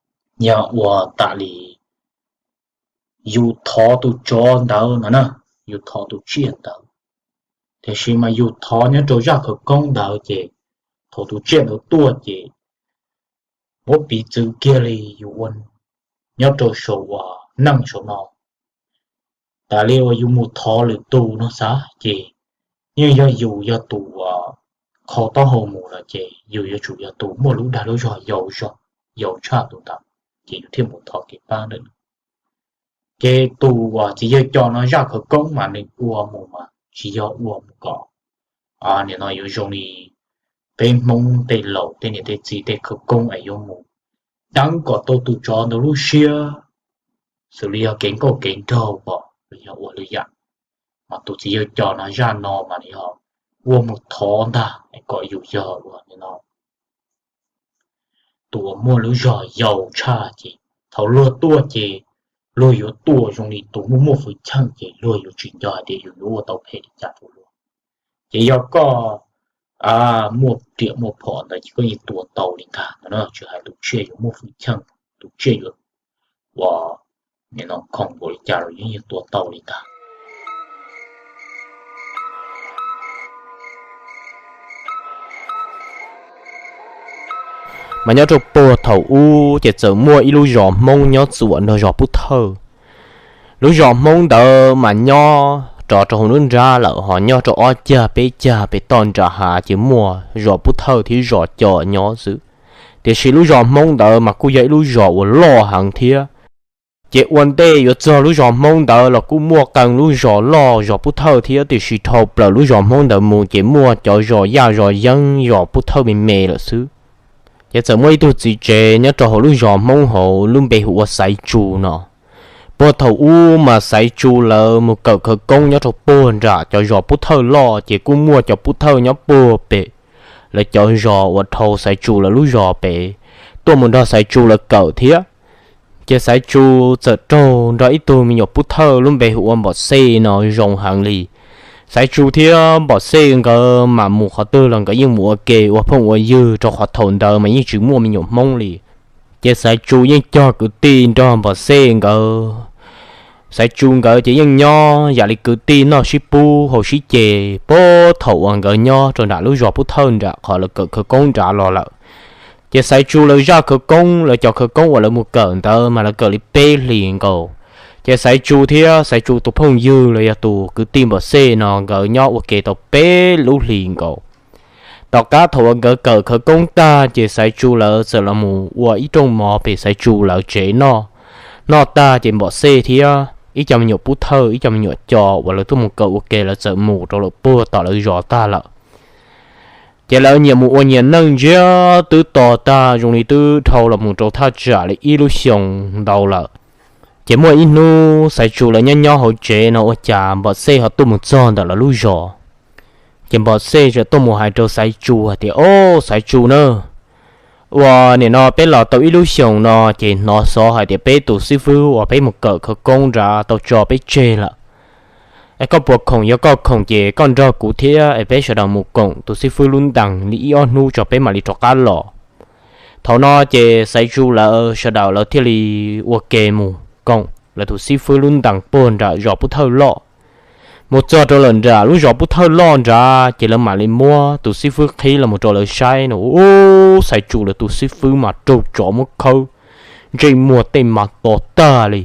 yog ua tam li yus thov tus tsov ntawd no na, yus thov tus tsiaj ntawd. Tiam sis mas yus thov nyob rau zaj khawv koob ntawd ces thaum tus tsiaj ntawd tuaj ces muab piv txwv kiag li yus ua nyob rau saum uas neej saum no. Tas li uas yus mus thov lwm tus no xav ces yeej yog yus yog tus uas qhau taub hau mus lawm ces yus yuav tsum yog tus muaj lub dag lub zog yau zog, yau tshaj tus ntawd, ces yus thiaj mus thov kev pab ntawm no. Ces tus uas txiv yawg coj no zaj khawv koob mas nws ua mus mas tsis yog ua mus kom nim no yuav zoo li peb Hmoob tej laus tej niam tej txiv tej khawv koob es yuav mus deev kom tau tus tsov ntawd lub siab, xws li yog kev nkauj kev nraug pom los yog ua lwm yam. Mas tus txiv yawg coj no zaj no mas nws yog ua mus thov ntag es kom yus yog ua nim no tus uas muaj lub zog yau tshaj ces thaum luag tuaj ces luag yuav tuaj zoo li tus muaj muaj hwj chim ces luag yuav tsis nco hais tias yus yuav ua tau phem li cas rau luag. Ces yog koj muaj riam muaj phom ntawd ces koj yeej tua tau li ntag no, tsis hais tus tsiaj yuav muaj hwj chim, tus tsiaj yuav ua nim no khoom npaum li cas los yeej tua tau li ntag. Mas nyob rau puag thaum ub ces txawm muaj ib lub zos Hmoob nyob txuam nrog zos Pub Thawj. Lub zos Hmoob ntawd mas nyob rov rau hauv nruab nrab lawm, ho nyob rau ob cag peb cag pem toj nram hav ces muaj zos Pub Thawj thiab zos Co nyob xwb. Tiam sis lub zos Hmoob ntawd mas kuj yog ib lub zos uas loj heev thiab. Ces ua ntej yuav txog lub zos Hmoob ntawd los kuj muaj qee lub zos loj zos Pub Thawj thiab, tiam sis dhau plaws lub zos Hmoob ntawd mus ces muaj cov zos Yaj zos Yeeb zos Pub Thawj me me lawm xwb. Ces txawm muaj ib tug txiv tsev nyob rau hauv lub zos Hmoob hauv lub npe hu ua Xaiv Tsu no. Puag thaum ub mas Xaiv Tsu lawv mus kawm khawv koob nyob rau puag nram cov zos Pub Thawj loj, ces kuj muaj cov Pub Thawj nyob puag pem lawv cov zos uas dhau Xaiv Tsu lawv lub zos pem tuaj mus nrog Xaiv Tsu lawv kawm thiab. Ces Xaiv Tsu txawm raug nrog ib tug me nyuam Pub Thawj lub npe hu ua Npom Xej no zoo heev li. Xaiv Tsu thiab Npom Xej nkawd mas mus qhov twg los nkawd yeej mus ua ke ua phooj ua ywg, rau qhov thaum ntawd mas yeej tsis muaj me nyuam Hmoob li. Ces Xaiv Tsu yeej cog kwv tij nrog Npom Xej nkawd. Xaiv Tsu nkawd ces yeej nyob yam li kwv tij noj sib pub haus sib ce puag thaum uas nkawd nyob rau nram lub zos Pub Thawj nram qhov lawv kawm khawv koob nrad los lawm. Ces Xaiv Tsu lawv zaj khawv koob, lawv cov khawv koob uas lawv mus kawm ntawd mas lawv kawm li peb hlis nkaus. Ces Xaiv Tsu thiab Xaiv Tsu tus phooj ywg los yog tus kwv tij Npom Xej no nkawd nyob ua ke tau peb lub hlis nkaus. Tom qab thaum uas nkawd kawm khawv koob tag ces Xaiv Tsu lawv txawm los mus ua ib rooj mov pem Xaiv Tsu lawv tsev noj. Noj tag ces Npom Xej thiab ib co me nyuam Pub Thawj ib co me nyuam Co uas lawv tuaj mus kawm ua ke lawv txawm mus rau lawm puag tom lawv zos tag lawm. Ces lawv nyias mus ua nyias neej ntsiag twb to tag zoo li twb dhau los mus rau thaj tsam li ib lub xyoos ntau lawm. Ces muaj ib hnub Xaiv Tsu lawv nyob nyob hauv tsev no ua cas Npom Xej ho tuaj mus txog ntawm lawv lub zos. Ces Npom Xej txawm tuaj mus hais rau Xaiv Tsu hais tias, Au, Xaiv Tsu na, ua nim no peb los tau ib lub xyoos no ces hnov xov hais tias peb tus xib fwb uas peb mus kawm khawv koob nrad tau tso peb tseg lawm. Es koj puas khoom? Yog koj khoom ces koj nrog kuv thiab es peb sawv daws mus koom tus xib fwb lub ntees li ib ob hnub tso peb mam li rov qab los. Thaum no ces Xaiv Tsu lawv sawv daws lawv thiaj li ua ke mus koom lawv tus xib fwb lub ntees puag nram zos Pub Thawj Loj. Mus txog rau lawm nram lub zos Pub Thawj Loj nrad ces lawv mam li muab tus xib fwb qhib los mus rau lawv saib no, ub, Xaiv Tsu lawv tus xib fwb mas raug tsov muab khawb ntsej muag tej mas to tag li.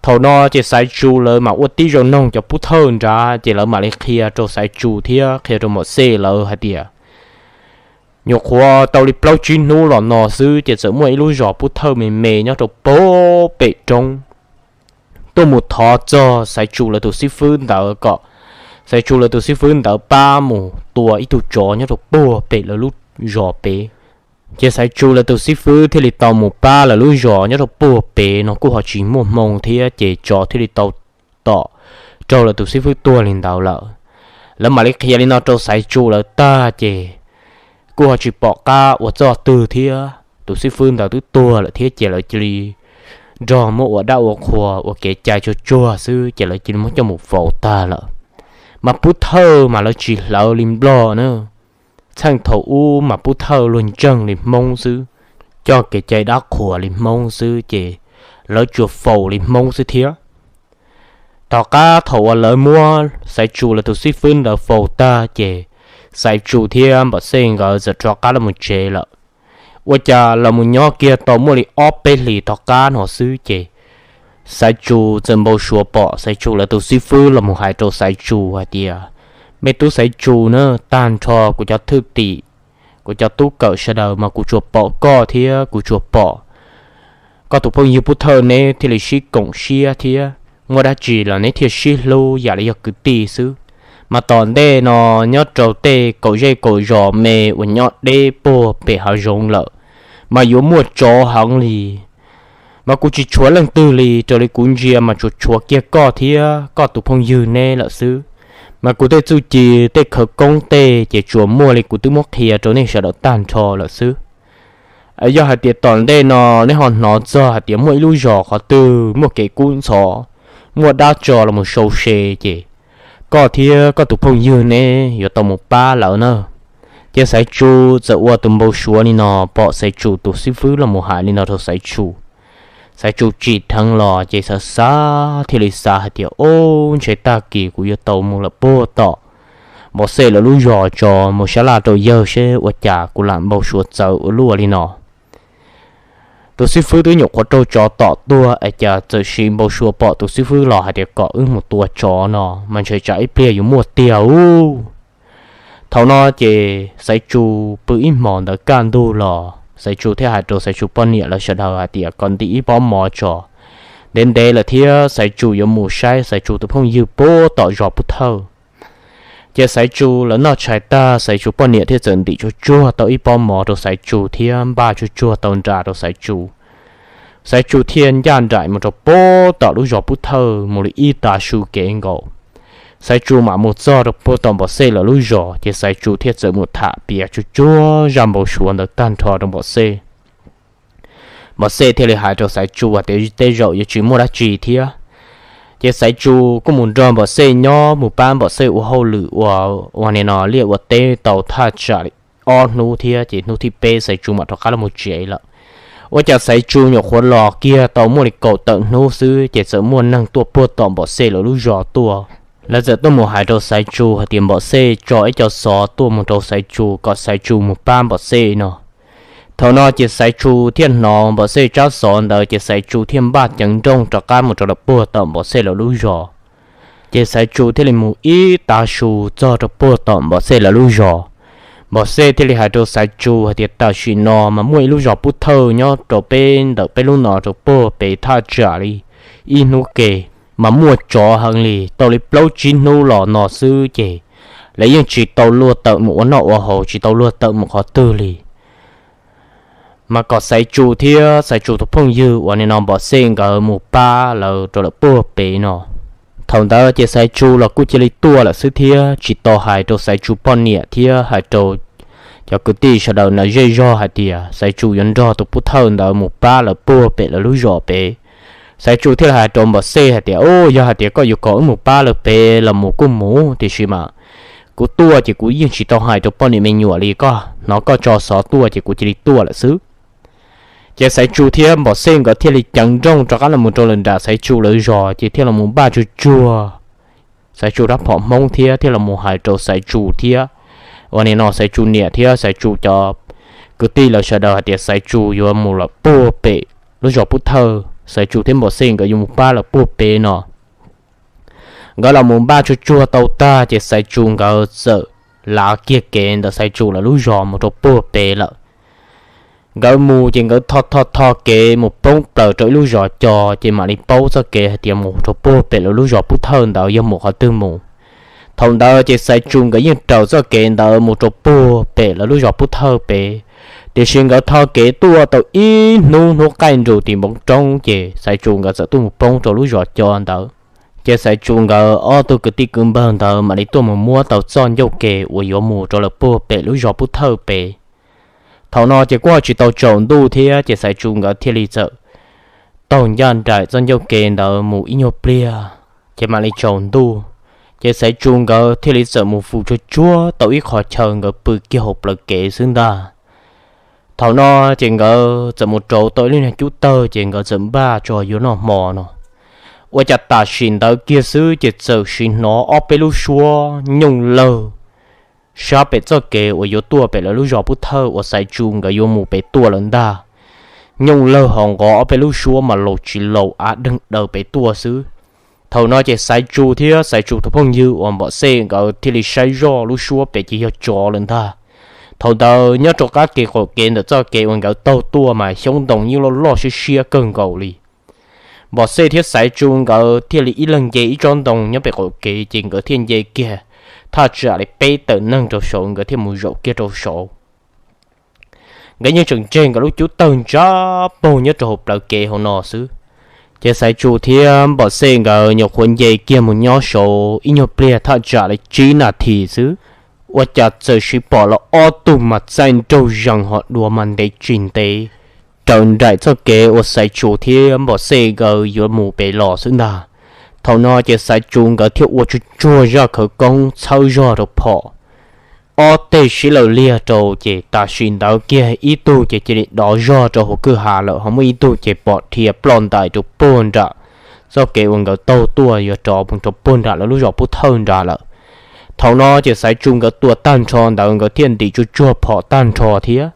Thaum no ces Xaiv Tsu lawv mam ua tib zoo noog cov Pub Thawj nrad ces lawv mam li qhia rau Xaiv Tsu thiab qhia rau Npom Xej lawv hais tias nyuam qhuav tau li plaub tsib hnub los no xwb ces txawm muaj ib lub zos Pub Thawj me me nyob rau puag pem roob tuaj mus thov txog Xaiv Tsu lawv tus xib fwb ntawd kom Xaiv Tsu lawv tus xib fwb ntawd pab mus tua ib tug tsov nyob rau puag pem lawv lub zos pem. Ces Xaiv Tsu lawv tus xib fwb thiaj li tau mus pab lawv lub zos nyob rau puag pem no kuj ho tsis muaj hmoo thiab ces tsov thiaj li tau tom raug lawv tus xib fwb tuag li ntawd lawm. Lawv mam li qhia li no rau Xaiv Tsu lawv tag ces kuj ho tsis pom qab ua txoj twg thiab, tus xib fwb ntawd twb tuag lawm thiab ces lawv cia li nrog muab ua dab ua qhua ua kev cai tsuag tsuag xwb ces lawv cia li muab coj mus faus tag lawm. Mas Pub Thawj mas lawv tsis hlawv li Nplog na. Txheej thaum ub mas Pub Thawj luag ntseeg li Hmoob xwb, coj kev cai dab qhuas li Hmoob xwb ces lawv tsuas faus li Hmoob xwb thiab. Tom qab thaum uas lawv muab Xaiv Tsu lawv tus xib fwb ntawd faus tag ces Xaiv Tsu thiab Npom Xej nkawd txawm rov qab los mus tsev lawm. Ua cas los mus nyob kiag tau muaj li ob peb hlis tom qab no xwb ces Xaiv Tsu txawm npau suav pom Xaiv Tsu lawv tus xib fwb los mus hais rau Xaiv Tsu hais tias, Me tub Xaiv Tsu na, tag nrho kuv cov thwj tim, kuv cov tub kawm sawv daws mas kuv tsuas pom koj thiab kuv tsuas pom koj tus phooj ywg Pub Thawj neb thiaj li sib koom siab thiab muaj dab tsi los neb thiaj sib hlub yam li yog kwv tij xwb. Mas tom ntej no nyob rau tej kaum zej kaum zos me uas nyob deb puag pem hav zoov lawm mas yuav muaj tsov heev li. Mas kuv tsis tshuav leej twg li, raws li kuv ntsia mas tsuas tshuav kiag koj thiab koj tus phooj ywg neb lawm xwb. Mas kuv tej txuj ci, tej khawv koob tej ces tsuas muaj li kuv twb muab qhia rau nej sawv daws tag nrho lawm xwb. Yog hais tias tom ntej no neb ho hnov txog hais tias muaj ib lub zos qhov twg muaj kev kub ntxhov, muaj dab tso los mus sau se ces koj thiab koj tus phooj ywg neb yuav tau mus pab lawv na. Ces Xaiv Tsu txawm ua tus npau suav li no, pom Xaiv Tsu tus xib fwb los mus hais li no rau Xaiv Tsu. Xaiv Tsu tsim dheev los ces xav xav thiaj li xav hais tias, Ob, ntshe tag kis kuv yuav tau mus lawm puag tom Npom Xej lawv lub zos tso, mus sab laj rau yawg seb ua cas kuv lam npau suav txawv ua luaj li no. Tus xib fwb twb nyuam qhuav raug tsov tom tuag es cas txawm sim npau suav pom tus xib fwb los hais tias kom wb mus tua tsov no mas ntshe tsam ib pliag yuav muaj tiag ub. Thaum no ces Xaiv Tsu pw ib hmos ntawd kaj ntug los Xaiv Tsu thiaj hais rau Xaiv Tsu poj niam lawv sawv daws hais tias kom ntim ib pob mov tso, ntev ntev lawm thiab Xaiv Tsu yuav mus saib Xaiv Tsu tus phooj ywg puag tom zos Pub Thawj. Ces Xaiv Tsu lawv noj tshais tag, Xaiv Tsu poj niam thiaj txawm ntim tsuag tsuag tau ib pob mov rau Xaiv Tsu thiab npaj tsuag tsuag tau nra rau Xaiv Tsu. Xaiv Tsu thiaj ncaj nraim mus rau puag tom lub zos Pub Thawj mus li ib tav su kev nkaus. Xaiv Tsu mam mus txog rau puag tom Npom Xej lawv lub zos ces Xaiv Tsu thiaj txawm mus tham piav tsuag tsuag zaj npau suav ntawd tag nrho rau Npom Xej. Npom Xej thiaj li hais rau Xaiv Tsu hais tias tej zaum yuav tsis muaj dab tsi thiab. Ces Xaiv Tsu kuj mus nrog Npom Xej nyob mus pab Npom Xej ua hauj lwm ua, ua nim no liaj ua teb tau thaj tsam ob hnub thiab ces hnub thib peb Xaiv Tsu mam rov qab los mus tsev lawm. Ua cas Xaiv Tsu nyuam qhuav los kiag tau muaj li kaum tawm hnub xwb ces txawm muaj neeg tuaj puag tom Npom Xej lawv lub zos tuaj. Lawv txawm tuaj mus hais rau Xaiv Tsu hais tias Npom Xej tso ib co xov tuaj mus rau Xaiv Tsu kom Xaiv Tsu mus pab Npom Xej no. Thaum no ces Xaiv Tsu thiaj hnov Npom Xej tsab xov ntawd ces Xaiv Tsu thiaj npaj ceev nrooj rov qab mus rau lawv puag tom Npom Xej lawv lub zos. Ces Xaiv Tsu thiaj li mus ib tav su txog rau puag tom Npom Xej lawv lub zos. Npom Xej thiaj li hais rau Xaiv Tsu hais tias tam sim no mas muaj ib lub zos Pub Thawj nyob rau peb ntawm peb lub no rau puag pem thaj tsam li ib hnub ke, mas muaj tsov heev li, tau li plaub tsib hnub los no xwb ces lawv yeej tsis tau luag tawm mus ua noj ua haus, tsis tau luag tawm mus qhov twg li. Mas kom Xaiv Tsu thiab Xaiv Tsu tus phooj ywg uas nim no Npom Xej nkawd mus pab lawv rau lawm puag pem no. Thaum ntawd ces Xaiv Tsu los kuj cia li tuaj lawm xwb thiab tsis tau hais rau Xaiv Tsu poj niam thiab hais rau cov kwv tij sawv daws na zej zog hais tias Xaiv Tsu yuav nrog tus Pub Thawj ntawd mus pab lawv puag pem lawv lub zos pem. Xaiv Tsu thiaj li hais rau Npom Xej hais tias, Ub, yog hais tias koj yuav kom wb mus pab lawv pem los mus kuj mus, tiam sis mas kuv tuaj ces kuv yeej tsis tau hais rau poj niam me nyuam li, koj hnov koj tso xov tuaj ces kuv cia li tuaj lawm xwb. Ces Xaiv Tsu thiab Npom Xej nkawd thiaj li ceev nrooj rov qab los mus rau lawv nram Xaiv Tsu lawv zos ces thiaj los mus npaj tsuag tsuag Xaiv Tsu rab phom Hmoob thiab thiaj los mus hais rau Xaiv Tsu thiab, uas nim no Xaiv Tsu niam thiab Xaiv Tsu cov kwv tij lawv sawv daws hais tias Xaiv Tsu yuav mus lawm puag pem lub zos Pub Thawj, Xaiv Tsu thiab Npom Xej nkawd yuav mus pab lawm puag pem no. Nkawd los mus npaj tsuag tsuag tau tag ces Xaiv Tsu nkawd txawm lav kiag kev ntawm Xaiv Tsu lawv lub zos mus rau puag pem lawm. Nkawd mus ces nkawd tho tho tho kev mus poob plaws rau ib lub zos co ces mam li paub txoj kev hais tias mus rau puag pem lawv lub zos Pub Thawj ntawd yog mus qhov twg mus. Thaum ntawd ces Xaiv Tsu nkawd yeej raws txoj kev ntawd mus rau puag pem lawv lub zos Pub Thawj pem, tiam sis nkawd tho kev tuaj tau ib hnub, hnub qaij nrus tim npoo roob ces Xaiv Tsu nkawd txawm tuaj mus poob rau lub zos co ntawd. Ces Xaiv Tsu nkawd ob tug kwv tij kwv npawg ntawd mam li tuaj mus muab tau txoj ncauj ke uas yuav mus rau lawm puag pem lub zos Pub Thawj pem. Thaum no ces kuj ho tsis tau tsaus ntuj thiab ces Xaiv Tsu nkawd thiaj li txawm taug ncaj nraim txoj ncauj ke ntawd mus ib nyuag pliag, ces mam li tsaus ntuj. Ces Xaiv Tsu nkawd thiaj li txawm mus fus tsuag tsuag tau ib qho chaw nkawd pw kiag hauv plawv kev xwb ntag. Thaum no ces nkawd txawm mus rauv tau ib lub niag cub tawg ces nkawd txawm npaj tso yuav noj hmo no. Ua cas tam sim ntawd kiag xwb ces txawm sim hnov ob peb lub suab nyooj lawg sab pem txoj kev uas yuav tuaj pem lawv lub zos Pub Thawj uas Xaiv Tsu nkawd yuav mus pem tuaj lawm ntag. nyooj lawg ho nqov ob peb lub suab mas laus tsis laus av deeg daws pem tuaj xwb. Thaum no ces Xaiv Tsu thiab Xaiv Tsu tus phooj ywg uas Npom Xej nkawd thiaj li saib zoj lub suab pem ces yog tsov lawm ntag. Thaum ntawd nyob rau qab kev qaum kev ntawm txoj kev uas nkawd taug tuaj mas xyoob ntoo yeej loj loj siab siab kawg nkaus li. Npom Xej thiab Xaiv Tsu nkawd thiaj li ib leeg nce ib tsob ntoo nyob pem qaum kev ces nkawd thiaj nce kiag thaj tsam li peb tawm neeg rau saud nkawd thiaj mus zaum kiag rau saud. Nkawd yeej tseem tseg nkawd lub cub tawg ntsa paug nyob rau hauv plawv kev hauv no xwb. Ces Xaiv Tsu thiab Npom Xej nkawd nyuam qhuav nce kiag mus nyob saud ib nyuag pliag thaj tsam li tsib nas this xwb, ua cas txawm siv pom los ob tug mas txaij nraug zees ho dua mas ntev tsis ntev raws nraim txoj kev uas Xaiv Tsu thiab Npom Xej nkawd yuav mus pem los xwb ntag. Thaum no ces Xaiv Tsu nkawd thiaj ua tsuag tsuag zaj khawv koob txhawb zog rau phom. Ob teg sib law liag rau ces tam sim ntawd kiag ib tug ces cia li dov zog rau hauv kwj ha lawm, ho muaj ib tug ces pom dhia ploj ntais rau puag nram txoj kev uas nkawd taug tuaj yuav rov mus rau puag nram lawv lub zos Pub Thawj nrad lawm. Thaum no ces Xaiv Tsu nkawd tua tag nrho ntawd nkawd thiaj ntim tsuag tsuag phom tag nrho thiab.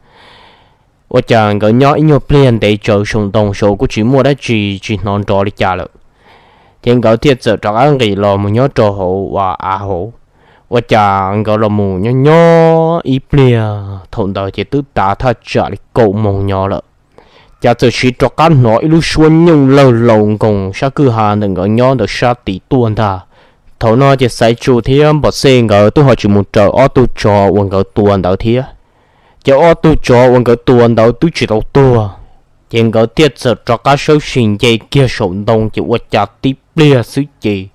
Ua cas nkawd nyob ib nyuag pliag ntev tsawv saum ntoo saud kuj tsis muaj dab tsi tsis hnov nrov li cas lawm. Ces nkawd thiaj txawm rov qab nqis los mus nyob rau hauv av hauv. Ua cas nkawd los mus nyob nyob ib pliag thaum ntawd ces twb tav thaj tsam li kaum moos nyob lawm, cas txawm siv rov qab hnov ib lub suab nyooj lawg laus nkoos sab kwj ha ntawm nkawd nyob ntawd sab tid tuaj ntag. Thaum no ces Xaiv Tsu thiab Npom Xej nkawd twb ho tsis mus raws ob tug tsov uas nkawd tua ntawd thiab. Ces ob tug tsov uas nkawd tua ntawd twb tsis tau tuag, ces nkawd thiaj txawm rov qab sawv tsees nce kiag saum ntoo ces ua cas tib pliag xwb ces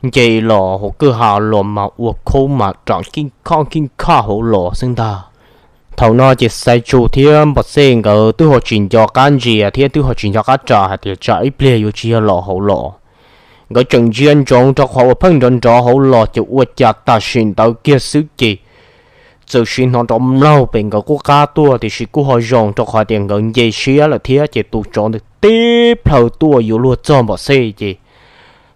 nce los hauv kwj ha los mas ua khaub mas ram khib khaj khib khaj hauv los xwb ntag. Thaum no ces Xaiv Tsu thiab Npom Xej nkawd twb ho tsis nco qab ntsia thiab twb ho tsis nco qab ras hais tias tsam ib pliag yuav tsis yog los hauv los. Nkawd tseem ntsia ntsoov rau qhov uas pheej nrov nrov hauv los ces ua cas tam sim ntawd kiag xwb ces txawm siv hnov nrov mlaug pem nkawd qub qab tuaj, tiam sis kuj ho zoo rau qhov tias nkawd nce siab lawm thiab ces tus tsov ntawd tib plhaw tuaj yuav luag txog Npom Xej ces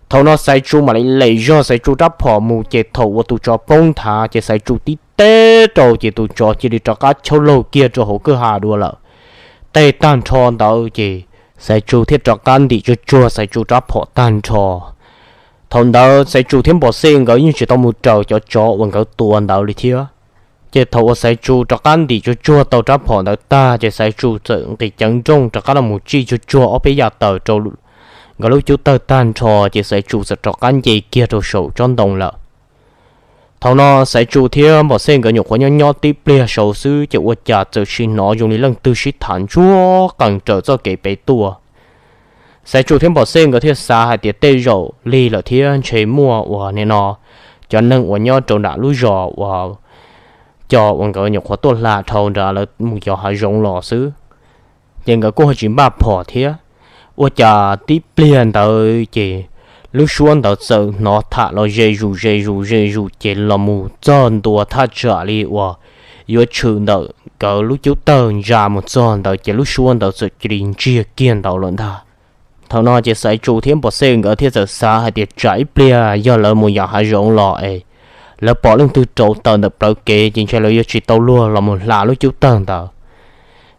thaum no Xaiv Tsu mam li lem zog Xaiv Tsu rab phom mus ces thaum uas tus tsov poob nthav ces Xaiv Tsu tib teb rau ces tus tsov cia li rov qab chauj laug kiag rau hauv kwj ha dua lawm. Teb tag nrho ntawd ces Xaiv Tsu thiaj rov qab ntim tsuag tsuag Xaiv Tsu rab phom tag nrho. Thaum ntawd Xaiv Tsu thiab Npom Xej nkawd yeej tsis tau mus raws cov tsov uas nkawd tua ntawd li thiab. Ces thaum uas Xaiv Tsu rov qab ntim tsuag tsuag tau rab phom ntawd tag ces Xaiv Tsu txawm nqis ceev nrooj rov qab los mus tsij tsuag tsuag ob peb yam taws rau nkawd lub cub tawg tag nrho ces Xaiv Tsu txawm rov qab nce kiag rau saum tsob ntoo lawm. Thaum no Xaiv Tsu thiab Npom Xej nkawd nyuam qhuav nyob nyob tib pliag saud xwb ces ua cas txawm sim hnov zoo li leej twg sib tham ntsuag qees raws txoj kev pem tuaj. Xaiv Tsu thiab Npom Xej nkawd thiaj xav hais tias tej zaum lig lawm thiab ntshe muaj uas nim no cov neeg uas nyob rau nram lub zos uas cov uas nkawd nyuam qhuav tuaj hla dhau nrad lawv mus yos hav zoov los xwb. Ces nkawd kuj ho tsis npaj phom thiab. Ua cas tib pliag ntawd ces lub suab ntawd txawm hnov tham los ze zus ze zus ze zus ces los mus txog ntua thaj tsam li uas yuav tshwm ntawm nkawd lub cub tawg ntsa mus txog ntawd ces lub suab ntawd txawm cia li ntsiag kiag ntawd lawm ntag. Thaum no ces Xaiv Tsu thiab Npom Xej nkawd thiaj txawm xav hais tias tsam ib pliag yog lawv mus yos hav zoov los es lawv pom leej twg rauv taws ntawm plawv kev ces ntshe lawv yuav tsis tau luag los mus hla lub cub tawg ntawd.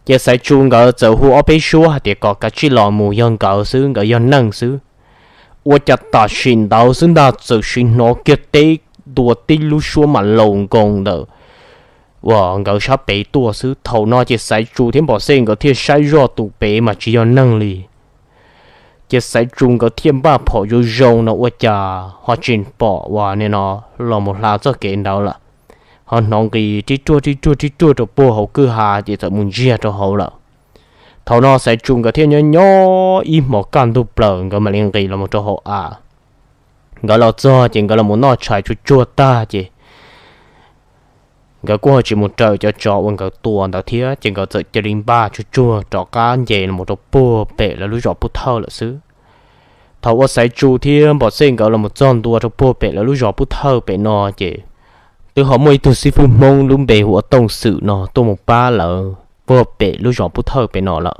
Ces Xaiv Tsu nkawd txawm hu ob peb suab hais tias kom kav tsij los mus, yog nkawd xwb, nkawd yog neeg xwb. Ua cas tam sim ntawd xwb ntag txawm sim hnov kiag teb ntua tib lub suab mas laus nkoos ntawm uas nkawd sab pem tuaj xwb. Thaum no ces Xaiv Tsu thiab Npom Xej nkawd thiaj saib zoj tus pem mas tsis yog neeg li. Ces Xaiv Tsu nkawd thiaj npaj phom zoo zoo no ua cas ho tsis pom uas nim no los mus hla txoj kev ntawd lawm, ho hnov nqis rib ruaj rib ruaj rib ruaj rau puag hauv kwj ha ces txawm mus ntsiag rau hauv lawm. Thaum no Xaiv Tsu nkawd thiaj nyob nyob ib hmos kaj ntug plaws nkawd mam li nqis los mus rau hauv av. Nkawd los txog ces nkawd los mus noj tshais tsuag tsuag tag ces nkawd kuj ho tsis mus raws cov tsov uas nkawd tua ntawd thiab ces nkawd txawm cia li npaj tsuag tsuag rov qab nce los mus rau puag pem lawv lub zos Pub Thawj lawm xwb. Thaum uas Xaiv Tsu thiab Npom Xej nkawd los mus txog ntua rau puag pem lawv lub zos Pub Thawj pem no ces twb ho muaj ib tug xib fwb Hmoob lub npe hu ua Tooj Xwm no tuaj mus pab lawv puag pem lub zos Pub Thawj pem no lawm.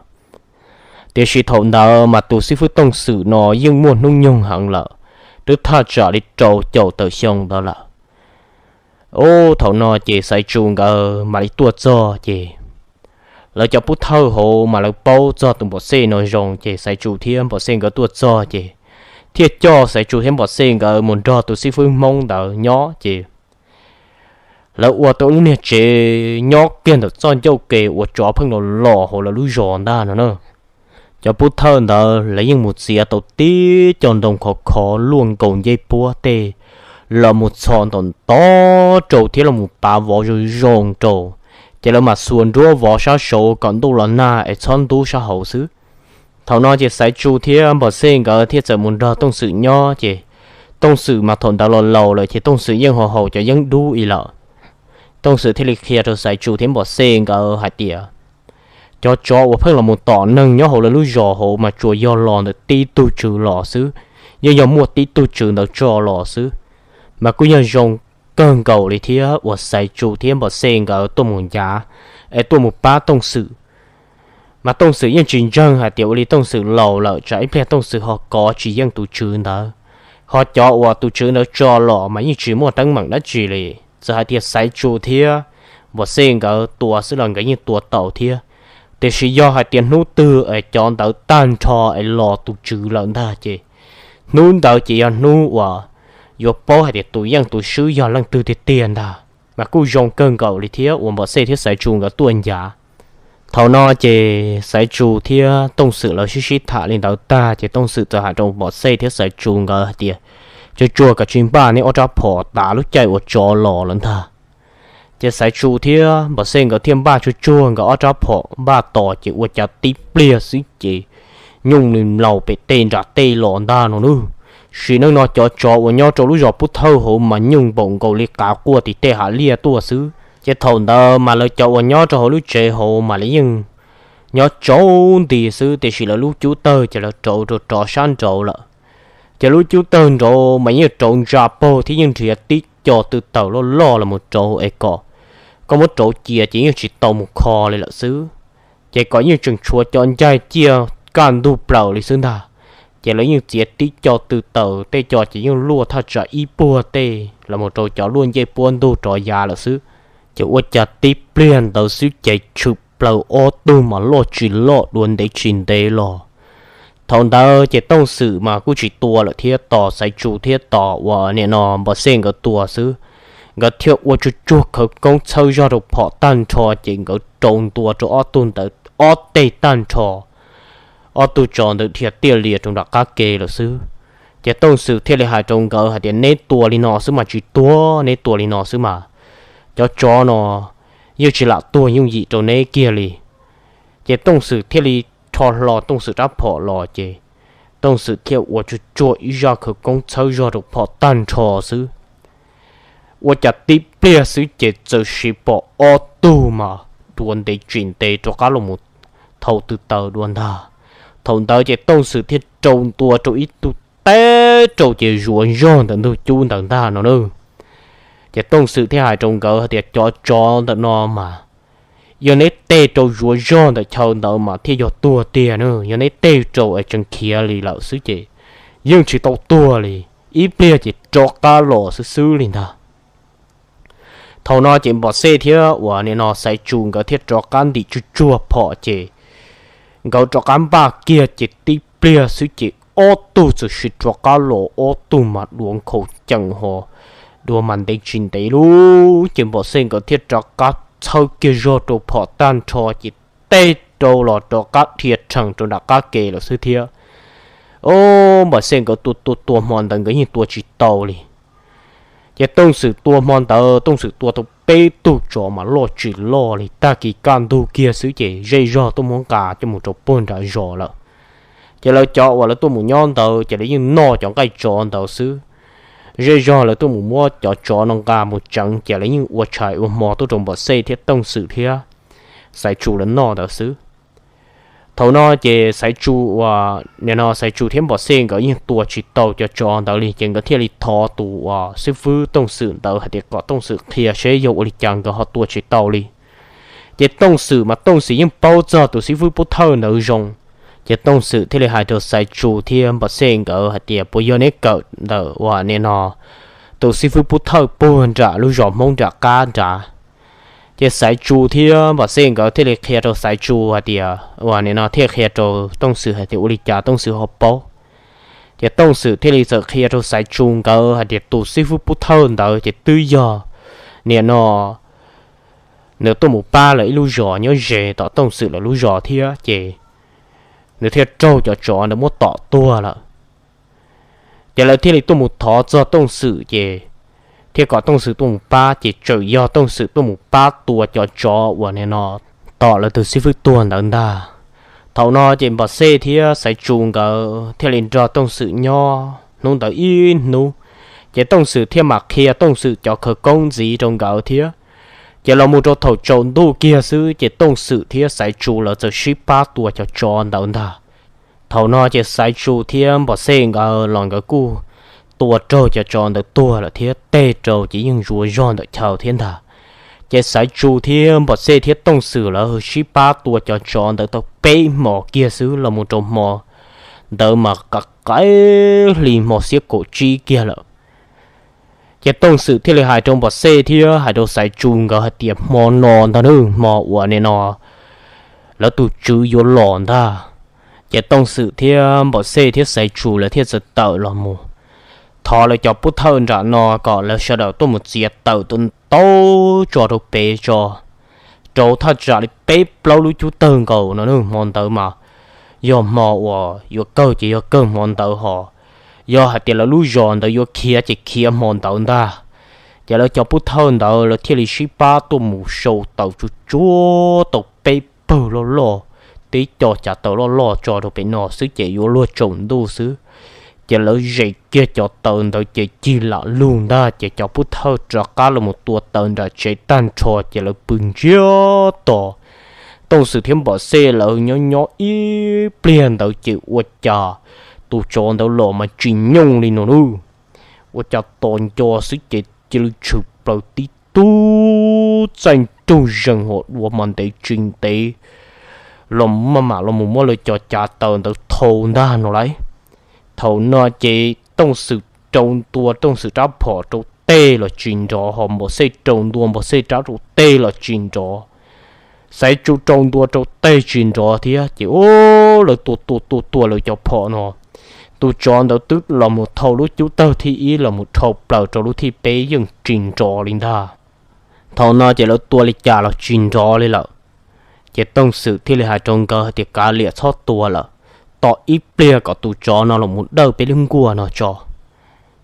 Tiam sis thaum ntawd mas tus xib fwb Tooj Xwm no yeej muaj hnub nyoog heev lawm, twb thaj tsam li rau caum tawm xyoo ntawd lawm. Ub, thaum no ces Xaiv Tsu nkawd mam li tuaj txog ces lawv cov pub thawj hauv mas lawv paub txog tus Npom Xej no zoo, ces Xaiv Tsu thiab Npom Xej nkawd tuaj txog ces thiaj coj Xaiv Tsu thiab Npom Xej nkawd mus nrog tus xib fwb Hmoob ntawd nyob ces lawv ua tau lub niag tsev nyob kiag ntawm txoj ncauj ke uas tsov pheej los los hauv lawv lub zos ntag no na. Cov pub thawj ntawd lawv yeej mus txiav tau tib co ntoo khov khov luaj nkaus ncej puab tej los mus txhos ntaus ntov rau thiab los mus pav vov zoo zoo rau, ces lawv mam xuas nruab vov sab saud kom ntuj los nag es txhob ntub sab hauv xwb. Thaum no ces Xaiv Tsu thiab Npom Xej nkawd thiaj txawm mus nrog Tooj Xwm nyob ces Tooj Xwm mas thaum ntawd los laus lawm ces Tooj Xwm yeej ho haus cov yeeb dub ib lawm. Tooj Xwm thiaj li qhia rau Xaiv Tsu thiab Npom Xej nkawd hais tias cov tsov uas pheej los mus tom neeg nyob hauv lawv lub zos hauv mas tsuas yog los ntawm tib tug tswv los xwb, yeej yog muaj tib tug tswv ntawd tso los xwb. Mas kuj yog zoo kawg nkaus li thiab uas Xaiv Tsu thiab Npom Xej nkawd tuaj mus ncav es tuaj mus pab Tooj Xwm. Mas Tooj Xwm yeej tsis ntseeg hais tias ua li Tooj Xwm laus lawm tsam ib pliag Tooj Xwm ho kov tsis yeej tus tswv ntawd, ho cov uas tus tswv ntawd tso los mas yeej tsis muaj teeb meem dab tsi li. Txawm hais tias Xaiv Tsu thiab Npom Xej nkawd tua xwb los nkawd yeej tua tau thiab, tiam sis yog hais tias hnub twg es cov ntawd tag nrho es los tus tswv lawm ntag ces hnub ntawd ces yog hnub uas yuav paub hais tias tus yeej tus swb yog leej twg tiag tiag ntag. Mas kuj zoo kawg nkaus li thiab uas Npom Xej thiab Xaiv Tsu nkawd tuaj ncav. Thaum no ces Xaiv Tsu thiab Tooj Xwm lawv sib sib tham li ntawd tag ces Tooj Xwm txawm hais rau Npom Xej thiab Xaiv Tsu nkawd hais tias, Tsuag tsuag, koj tsis npaj neb ob rab phom tas lub caij uas tsov los lawm ntag. Ces Xaiv Tsu thiab Npom Xej nkawd thiaj npaj tsuag tsuag nkawd ob rab phom npaj tos ces ua cas tib pliag xwb ces nyooj li mlaus pem tej nram tej los ntag no nawb. Sim neej no cov tsov uas nyob rau lub zos Pub Thawj hauv mas nyooj npaum nkaus li qav quaj tim tej hav liaj tuaj xwb. Ces thaum ntawd mas lawv cov uas nyob rau hauv lub tsev hauv mas lawv yeej nyob tsaus nti xwb, tiam sis lawv lub cub tawg ces lawv rauv rau rov sab nraud lawm. Ces lub cub tawg nraud mas yeej rauv ntsa paug thiab yeej nrhiav tib co tw tawm loj loj los mus rauv es kom koj muab rauv cia ces yeej tsis tau mus kho li lawm xwb. Ces kom yeej tseem tshuav cov ncaig ciaj kaj ntug plaws li xwb ntag. Ces lawv yeej txiav tib co tw tawm, tej co ces yeej luaj thaj tsam ib puag tej los mus rau cov luaj ncej puab ntug rov yav lawm xwb. Ces ua cas tib pliag ntawd xwb ces tshwm plaws ob tug mas loj tsis loj dua ntev tsis ntev los. Thaum ntawd ces Tooj Xwm mas kuj tsis tua lawm thiab, tos Xaiv Tsu thiab tos uas nim no Npom Xej nkawd tua xwb. Nkawd thiaj ua tsuag tsuag khawv koob txhawb zog rau phom tag nrho ces nkawd rau ntua rau ob tug ntawd ob teg tag nrho. Ob tug tsov ntawd dhia tiaj lias rau nram qab ke lawm xwb. Ces Tooj Xwm thiaj li hais rau nkawd hais tias, Neb tua li no xwb mas tsis tuag, neb tua li no xwb mas cov tsov no yeej tsis lam tuag yooj yim rau neb kiag li. Ces Tooj Xwm thiaj li rho hlo Tooj Xwm rab phom los ces Tooj Xwm thiaj ua tsuag tsuag ib zaj khawv koob txhawb zog rau phom tag nrho xwb. Ua cas tib pliag xwb ces txawm siv pom ob tug mas dua ntev tsis ntev rov qab los mus thau tw taws dua ntag. Thaum ntawd ces Tooj Xwm thiaj rau ntua rau ib tug teb rau ces zuav zog ntawm ntug cub ntawd ntag no na. Ces Tooj Xwm thiaj hais rau nkawd hais tias, Cov tsov ntawm no mas yog neb teb rau zuav zog ntawm chaw ntawd mas thiaj yog tuag tiag na, yog neb teb rau es tseem khiav li lawm xwb ces yeej tsis tau tuag li, ib pliag ces rov qab los xwb xwb li ntag. Thaum no ces Npom Xej thiab uas nim no Xaiv Tsu nkawd thiaj rov qab ntim tsuag tsuag phom ces nkawd rov qab npaj kiag ces tib pliag xwb ces ob tug txawm sim rov qab los, ob tug mas dua nkhaus cees ho dua mas ntev tsis ntev lub ces Npom Xej nkawd thiaj rov qab txhawb kiag zog rau phom tag nrho ces teb rau los rov qab dhia rhees rau nram qab ke lawm xwb thiab. Ob, Npom Xej nkawd tua tua tua hmo ntawd nkawd yeej tua tsis tau li. Ces Tooj Xwm tua hmo ntawd Tooj Xwm tua tau peb tug tsov mas loj tsis loj li, tag kis kaj ntug kiag xwb ces zej zog tuaj muab nqa coj mus rau puag nram zos lawm. Ces lawv cov uas lawv tuaj mus nyob ntawd ces lawv yeej noj cov nqaij tsov ntawd xwb. Zej zog lawv tuaj mus muab cov tsov no nqa mus tseev ces lawv yeej ua tshais ua hmo tuaj rau Npom Xej thiab Tooj Xwm thiab Xaiv Tsu lawv noj ntawd xwb. Thaum no ces Xaiv Tsu uas nim no Xaiv Tsu thiab Npom Xej nkawd yeej tua tsis tau cov tsov ntawd li ces nkawd thiaj li thov tus uas xib fwb Tooj Xwm ntawd hais tias kom Tooj Xwm qhia seb yog ua li cas nkawd ho tua tsis tau li. Ces Tooj Xwm mas Tooj Xwm yeej paub txog tus xib fwb Pub Thawj ntawd zoo. Ces Tooj Xwm thiaj li hais rau Xaiv Tsu thiab Npom Xej nkawd hais tias, Puas yog neb kawm ntawm uas nim no tus xib fwb Pub Thawj puag nram lub zos Hmoob nram qab nrad? Ces Xaiv Tsu thiab Npom Xej nkawd thiaj li qhia rau Xaiv Tsu hais tias, uas nim no thiaj qhia rau Tooj Xwm hais tias ua li cas Tooj Xwm ho paub. Ces Tooj Xwm thiaj li txawm qhia rau Xaiv Tsu nkawd hais tias tus xib fwb Pub Thawj ntawd ces twb yog nim no nws tuaj mus pab lawv ib lub zos nyob ze tom Tooj Xwm lawv lub zos thiab ces nws thiaj raug cov tsov ntawd muab tom tuag lawm. Ces lawv thiaj li tuaj mus thov txog Tooj Xwm ces thiaj kom Tooj Xwm tuaj mus pab, ces txawm yog Tooj Xwm tuaj mus pab tua cov tsov uas nim no tom lawv tus xib fwb tuag ntawd ntag. Thaum no ces Npom Xej thiab Xaiv Tsu nkawd thiaj li nrog Tooj Xwm nyob hnub ntawd ib hnub, ces Tooj Xwm thiaj mam qhia Tooj Xwm cov khawv koob ntxiv rau nkawd thiab. Ces los mus rau thaum tsaus ntuj kiag xwb ces Tooj Xwm thiab Xaiv Tsu lawv txawm sib pab tua cov tsov ntawd ntag. Thaum no ces Xaiv Tsu thiab Npom Xej nkawd los nkawd kuj tua raug cov tsov ntawd tuag lawm thiab, tej rau ces yeej zuav zog ntawm chaw thiab ntag. Ces Xaiv Tsu thiab Npom Xej thiab Tooj Xwm lawv sib pab tua cov tsov ntawd tau peb hmo kiag xwb los mus rau hmo ntawd mas qaim hli hmo xiab kaum tsib kiag lawm. Ces Tooj Xwm thiaj li hais rau Npom Xej thiab hais rau Xaiv Tsu nkawd hais tias hmo no ntag nawb, hmo uas nim no lawv tus tswv yuav los ntag. Ces Tooj Xwm thiab Npom Xej thiab Xaiv Tsu lawv thiaj txawm tawm los mus thov lawv cov pub thawj nram no kom lawv sawv daws tuaj mus txiav taws ntau tso rau pem tso, rau thaj tsam li peb plaub lub cub tawg nkaus no nawb. Hmo ntawd mas yog hmo uas yuav kawg ces yog kawg hmo ntawd hos, yog hais tias lawv lub zos ntawd yuav khiav ces khiav hmo ntawd ntag. Ces lawv cov pub thawj ntawd lawv thiaj li sib pab tuaj mus sau taws tsuag tsuag tau peb pawg loj loj, tib co cav taws loj loj tso rau pem no xwb ces yuav luag tsaus ntuj xwb. Ces lawv zes kiag cov taws ntawd ces cig lam lug ntag, ces cov pub thawj rov qab los mus tua taws nram tsev tag nrho ces lawv pw ntsiag to. Tooj Xwm thiab Npom Xej lawv nyob nyob ib pliag ntawd ces ua cas tus tsov ntawd los mas tsis nyooj li no nawb. Ua cas tos nco xwb ces cia li tshwm plaws tib tug txaij nraug zees hos dua mas ntev tsis ntev los maj mam los mus muab lawv cov cav taws ntawd thau ntag no lauj. Thaum no ces Tooj Xwm rau ntua Tooj Xwm rab phom rau tej los tsis nrov, ho Npom Xej rau ntua Npom Xej rab rau tej los tsis nrov, Xaiv Tsu rau ntua rau tej tsis nrov thiab. Ces lawv tua tua tua tua lawv cov phom no, tus tsov ntawd twb los mus thau lub cub tawg thib ib los mus dhau plaws rau lub thib peb yeej tsis nrov li ntag. Thaum no ces lawv tua li cas los tsis nrov li lawm. Ces Tooj Xwm thiaj li hais rau nkawd hais tias kav liam txhob tua lawm, tos ib pliag kom tus tsov no los mus dawj peb lub nkuaj no tso.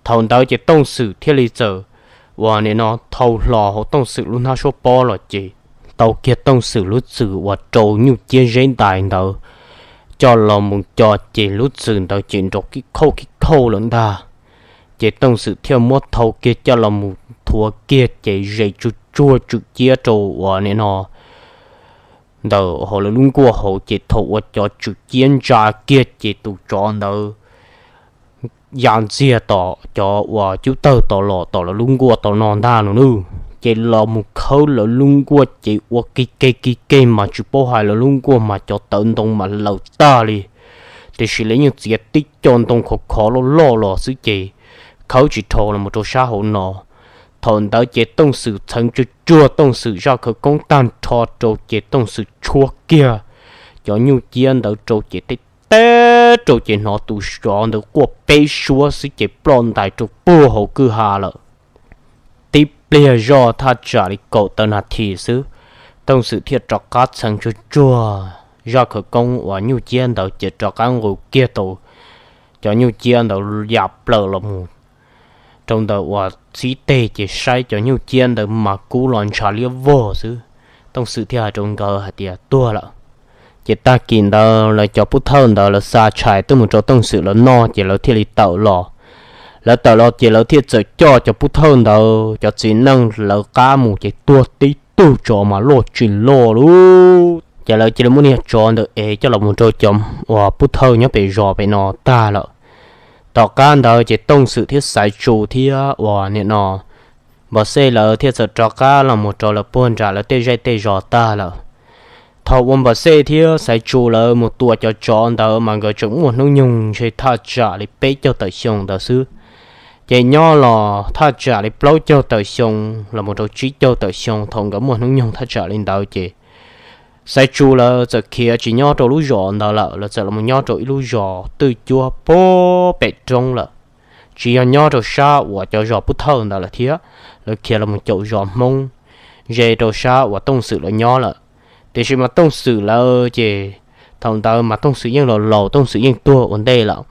Thaum ntawd ces Tooj Xwm thiaj li txawm uas nim no thau hlo hauv Tooj Xwm lub hnab suab pob los ces tau kiag Tooj Xwm lub txwm uas rau nyuj ciab zeb ntais ntawd coj los mus co ces lub txwm ntawd ces nrov kib khauj kib khauj lawm ntag. Ces Tooj Xwm thiaj muab thau kiag coj los mus thuav kiag ces zes tsuag tsuag tswm ciab rau uas nim no ntawm hauv lawv lub nkuaj hauv ces thaum uas cov tswm ciab ntsa kiag ces tus tsov ntawd ya ntxiag tom cov uas cub tawg tom los tom lawv lub nkuaj tom no ntag no nawb. Ces los mus khawb lawv lub nkuaj ces ua kig keg kig keg mas tsis paub hais lawv lub nkuaj mas cov tawv ntoo mas laws tag li, tiam sis lawv yeej txiav tib co ntoo khov khov loj loj los xwb ces khawb tsis dhau los mus rau sab hauv no. Thaum ntawd ces Tooj Xwm txheev tsuag tsuag Tooj Xwm zaj khawv koob tag nrho rau ces Tooj Xwm tshuab kiag cov nyuj ciab ntawd rau ces teb teb rau ces hnov tus tsov ntawd quaj peb suab xwb ces ploj ntais rau puag hauv kwj ha lawm. Tib pliag zoj thaj tsam li kaum tawm nas this xwb, Tooj Xwm thiaj rov qab txheev tsuag tsuag zaj khawv koob uas nyuj ciab ntawd ces rov qab nqus kiag tau cov nyuj ciab ntawd ya plaws los mus rau ntawm uas txib teg ces saib cov nyuj ciab ntawd mas kub los ntshav liab vog xwb. Tooj Xwm thiaj hais rau nkawd hais tias tuag lawm. Ces tag kis ntawd lawv cov pub thawj ntawd lawv xa tshais tuaj mus rau Tooj Xwm lawv noj ces lawv thiaj li tawm los. Lawv tawm los ces lawv thiaj txawm coj cov pub thawj ntawd cov txiv neej lawv qab mus ces tuag tib tug tsov mas loj tsis loj lauj. Ces lawv cia li muab niag tsov ntawd ev coj los mus rau cov uas pub thawj nyob pem zos pem no tag lawm. Tom qab ntawd ces Tooj Xwm thiab Xaiv Tsu thiab uas nim no Npom Xej lawv thiaj txawm rov qab los mus rau lawv puag nram lawv tej zej tej zos tag lawm. Thaum uas Npom Xej thiab Xaiv Tsu lawv mus tua cov tsov ntawd mas nkawd tseem muaj hnub nyoog ntshe thaj tsam li peb caug tawm xyoo ntawd xwb. Ces nyob los thaj tsam li plaub caug tawm xyoo los mus rau tsib caug tawm xyoo, thaum nkawd muaj hnub nyoog thaj tsam li ntawd ces Xaiv Tsu lawv txawm khiav tsis nyob rau lub zos ntawd lawm, lawv txawm los nyob rau ib lub zos twj cuab puag pem roob lawm, tsis yog nyob rau sab uas cov zos Pub Thawj ntawd lawm thiab. Lawv khiav los caum zos Hmoob ze rau sab uas Tooj Xwm lawv nyob lawm. Tiam sis mas Tooj Xwm lawv ces thaum ntawd mas Tooj Xwm yeej los laus, Tooj Xwm yeej tuag ua ntej lawm.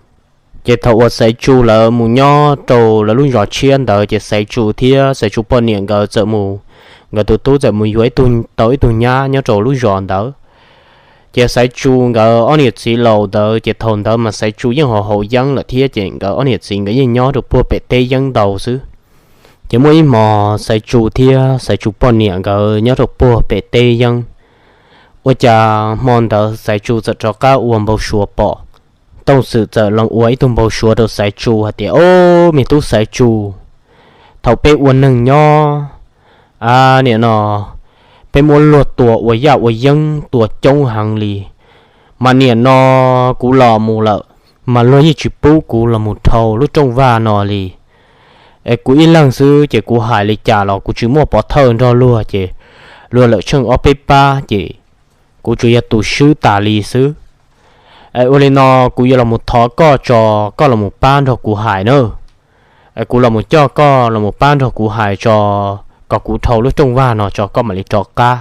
Ces thaum uas Xaiv Tsu lawv mus nyob rau lawv lub zos tshiab ntawd ces Xaiv Tsu thiab Xaiv Tsu poj niam nkawd txawm mus, nkawd tus tub txawm mus yuav ib tug, tau ib tug nyab nyob rau lub zos ntawd. Ces Xaiv Tsu nkawd ob niam txiv laus ntawd ces thaum ntawd mas Xaiv Tsu yeej haus haus yeeb lawm thiab, ces nkawd ob niam txiv nkawd yeej nyob rau puag pem teb yeeb ntau xwb. Ces muaj ib hmo Xaiv Tsu thiab Xaiv Tsu poj niam nkawd nyob rau puag pem teb yeeb. Ua cas hmo ntawd Xaiv Tsu txawm rov qab ua npau suav pom, Tooj Xwm txawm los ua ib tug npau suav rau Xaiv Tsu hais tias, Ob, me tub Xaiv Tsu, thaum peb ua neeg nyob, a, nim no peb muab luag tua ua yaj ua yeeb tua coob heev li, mas nim no kuv los mus lawm, mas luag yeej tsis pub kuv los mus dhau lub rooj vag no li. Es kuv ib leeg xwb ces kuv hais li cas los kuv tsis muaj pov thawj nrog luag, ces luag lawm tsheej ob peb pab ces kuv tsuas yog tus swb tas li xwb. Es ua li no, kuv yuav los mus thov koj tso, koj los mus pab nrog kuv hais na. Es kuv los mus coj koj los mus pab nrog kuv hais tso, kom kuv dhau lub rooj vag no tso koj mam li rov qab.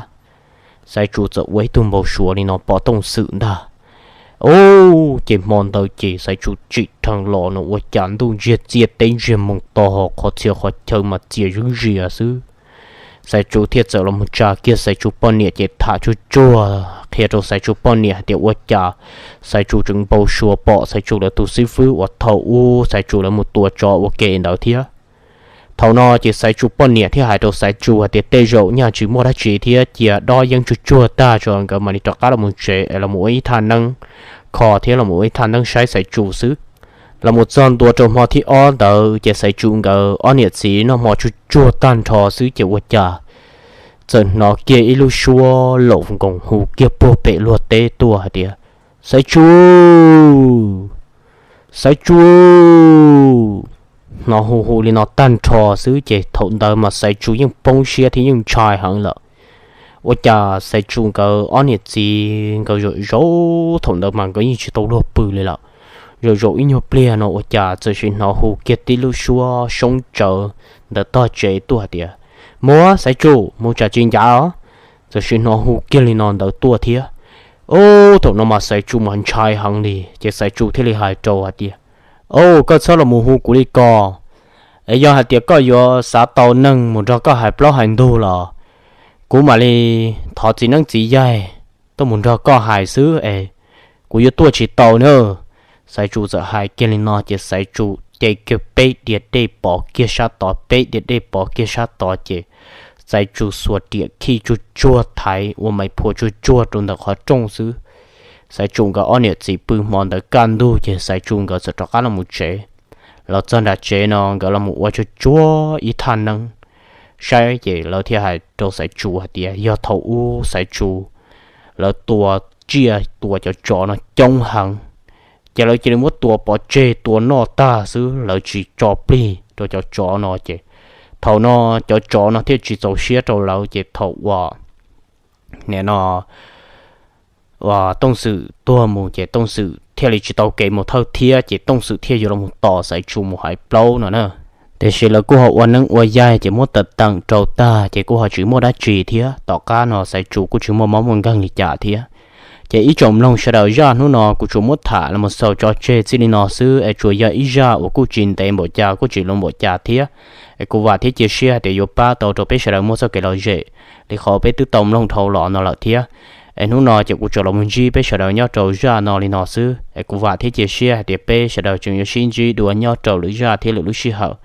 Xaiv Tsu txawm ua ib tug npau suav li no pom Tooj Xwm ntag. Ub, ces hmo ntawd ces Xaiv Tsu tsim dheev los no ua cas ntuj ntsiag txiaj teb ntsiag moos to, ho qhov txhia qhov chaw mas txias zuj zus xwb. Xaiv Tsu thiaj txawm los mus tsa kiag Xaiv Tsu poj niam ces tham tsuag tsuag qhia rau Xaiv Tsu poj niam hais tias ua cas Xaiv Tsu tseem npau suav pom Xaiv Tsu lawv tus xib fwb uas thaum ub Xaiv Tsu lawv mus tua tsov ua ke ntawd thiab. Thaum no ces Xaiv Tsu poj niam thiaj hais rau Xaiv Tsu hais tias tej zaum nyaj tsis muaj dab tsi thiab, cia dob yeeb tsuag tsuag tag tso nkawd mam li rov qab los mus tsev es los mus ua ib thaj neeb kho thiab los mus ua ib thaj neeb saib Xaiv Tsu xwb. Los mus txog ntua rau hmo thib ob ntawd ces Xaiv Tsu nkawd ob niam txiv noj hmo tsuag tsuag tag nrho xwb ces ua cas txawm hnov kiag ib lub suab laum nkoos hu kiag puag pem luag teb tuaj hais tias, Xaiv Tsu! Xaiv Tsu! Hnov hu hu li no tag nrho xwb ces thaum ntawd mas Xaiv Tsu yeej poob siab thiab yeej ntshai heev lawm. Ua cas Xaiv Tsu nkawd ob niam txiv nkawd zaum zaum thaum ntawd mas nkawd yeej tsis tau luag pw li lawm. Zaum zaum ib nyuag pliag no ua cas txawm sim hnov hu kiag tib lub suab soob tsawv ntawm tog tsev tuaj hais tias, Muab Xaiv Tsu mus tsam tsis ncav os. Txawm sim hnov hu kiag li no ntawd tuaj thiab. Ub, thaum no mas Xaiv Tsu mas ntshai heev li ces Xaiv Tsu thiaj li hais rau hais tias, Au, koj txhob los mus hu kuv li ko. Es yog hais tias koj yuav xav tau neeg mus nrog koj hais plaub hais ntug los kuv mam li thov txiv neeb txiv yaig tuaj mus nrog koj hais xwb es kuv yuav tuaj tsis tau na. Xaiv Tsu txawm hais kiag li no ces Xaiv Tsu ce kiag peb diav dej pov kiag sab tod, peb diav dej pov kiag sab tod ces Xaiv Tsu xuas riam khij tsuag tsuag thaiv ua mais phua tsuag tsuag rau ntawm qhov rooj xwb. Xaiv Tsu nkawd ob niam txiv pw hmo ntawd kaj ntug ces Xaiv Tsu nkawd txawm rov qab los mus tsev. Los txog nram tsev no nkawd los mus ua tsuag tsuag ib thaj neeb saib ces lawv thiaj hais rau Xaiv Tsu hais tias yog thaum ub Xaiv Tsu lawv tua tsiaj tua cov tsov no coob heev, ces lawv cia li muab tua pov tseg tua noj tag xwb, lawv tsis tso plig rau cov tsov no ces thaum no cov tsov no thiaj tsis txaus siab rau lawv ces thaum uas nim no uas Tooj Xwm tuag mus ces Tooj Xwm thiaj li tsis tau kev mus thawj thiab ces Tooj Xwm thiaj yuav los mus tos Xaiv Tsu mus hais plaub no na. Tiam sis lawv kuj ho ua neeb ua yaig ces muab tawm teem rau tag ces kuj ho tsis muaj dab tsi thiab. Tom qab no Xaiv Tsu kuj tsis muaj mob muaj nkeeg li cas thiab. Ces ib tsoom mloog sawv daws, zaj hnub no kuv tsuas muab tham los mus xaus tso tseg txij li no xwb es tsuas yog ib zaj uas kuj tsis ntev npaum cas kuj tsis luv npaum cas thiab. Es kuv vam thiab cia siab hais tias yuav pab tau rau peb sawv daws muaj txoj kev lom zem li qhov peb twb tau mloog dhau los no lawm thiab. Es hnub no ces kuv tsuas los mus ntsib peb sawv daws nyob rau zaj no li no xwb es kuv vam thiab cia siab hais tias peb sawv daws tseem yuav sib ntsib dua nyob rau lwm zaj thiab lwm lub sij hawm.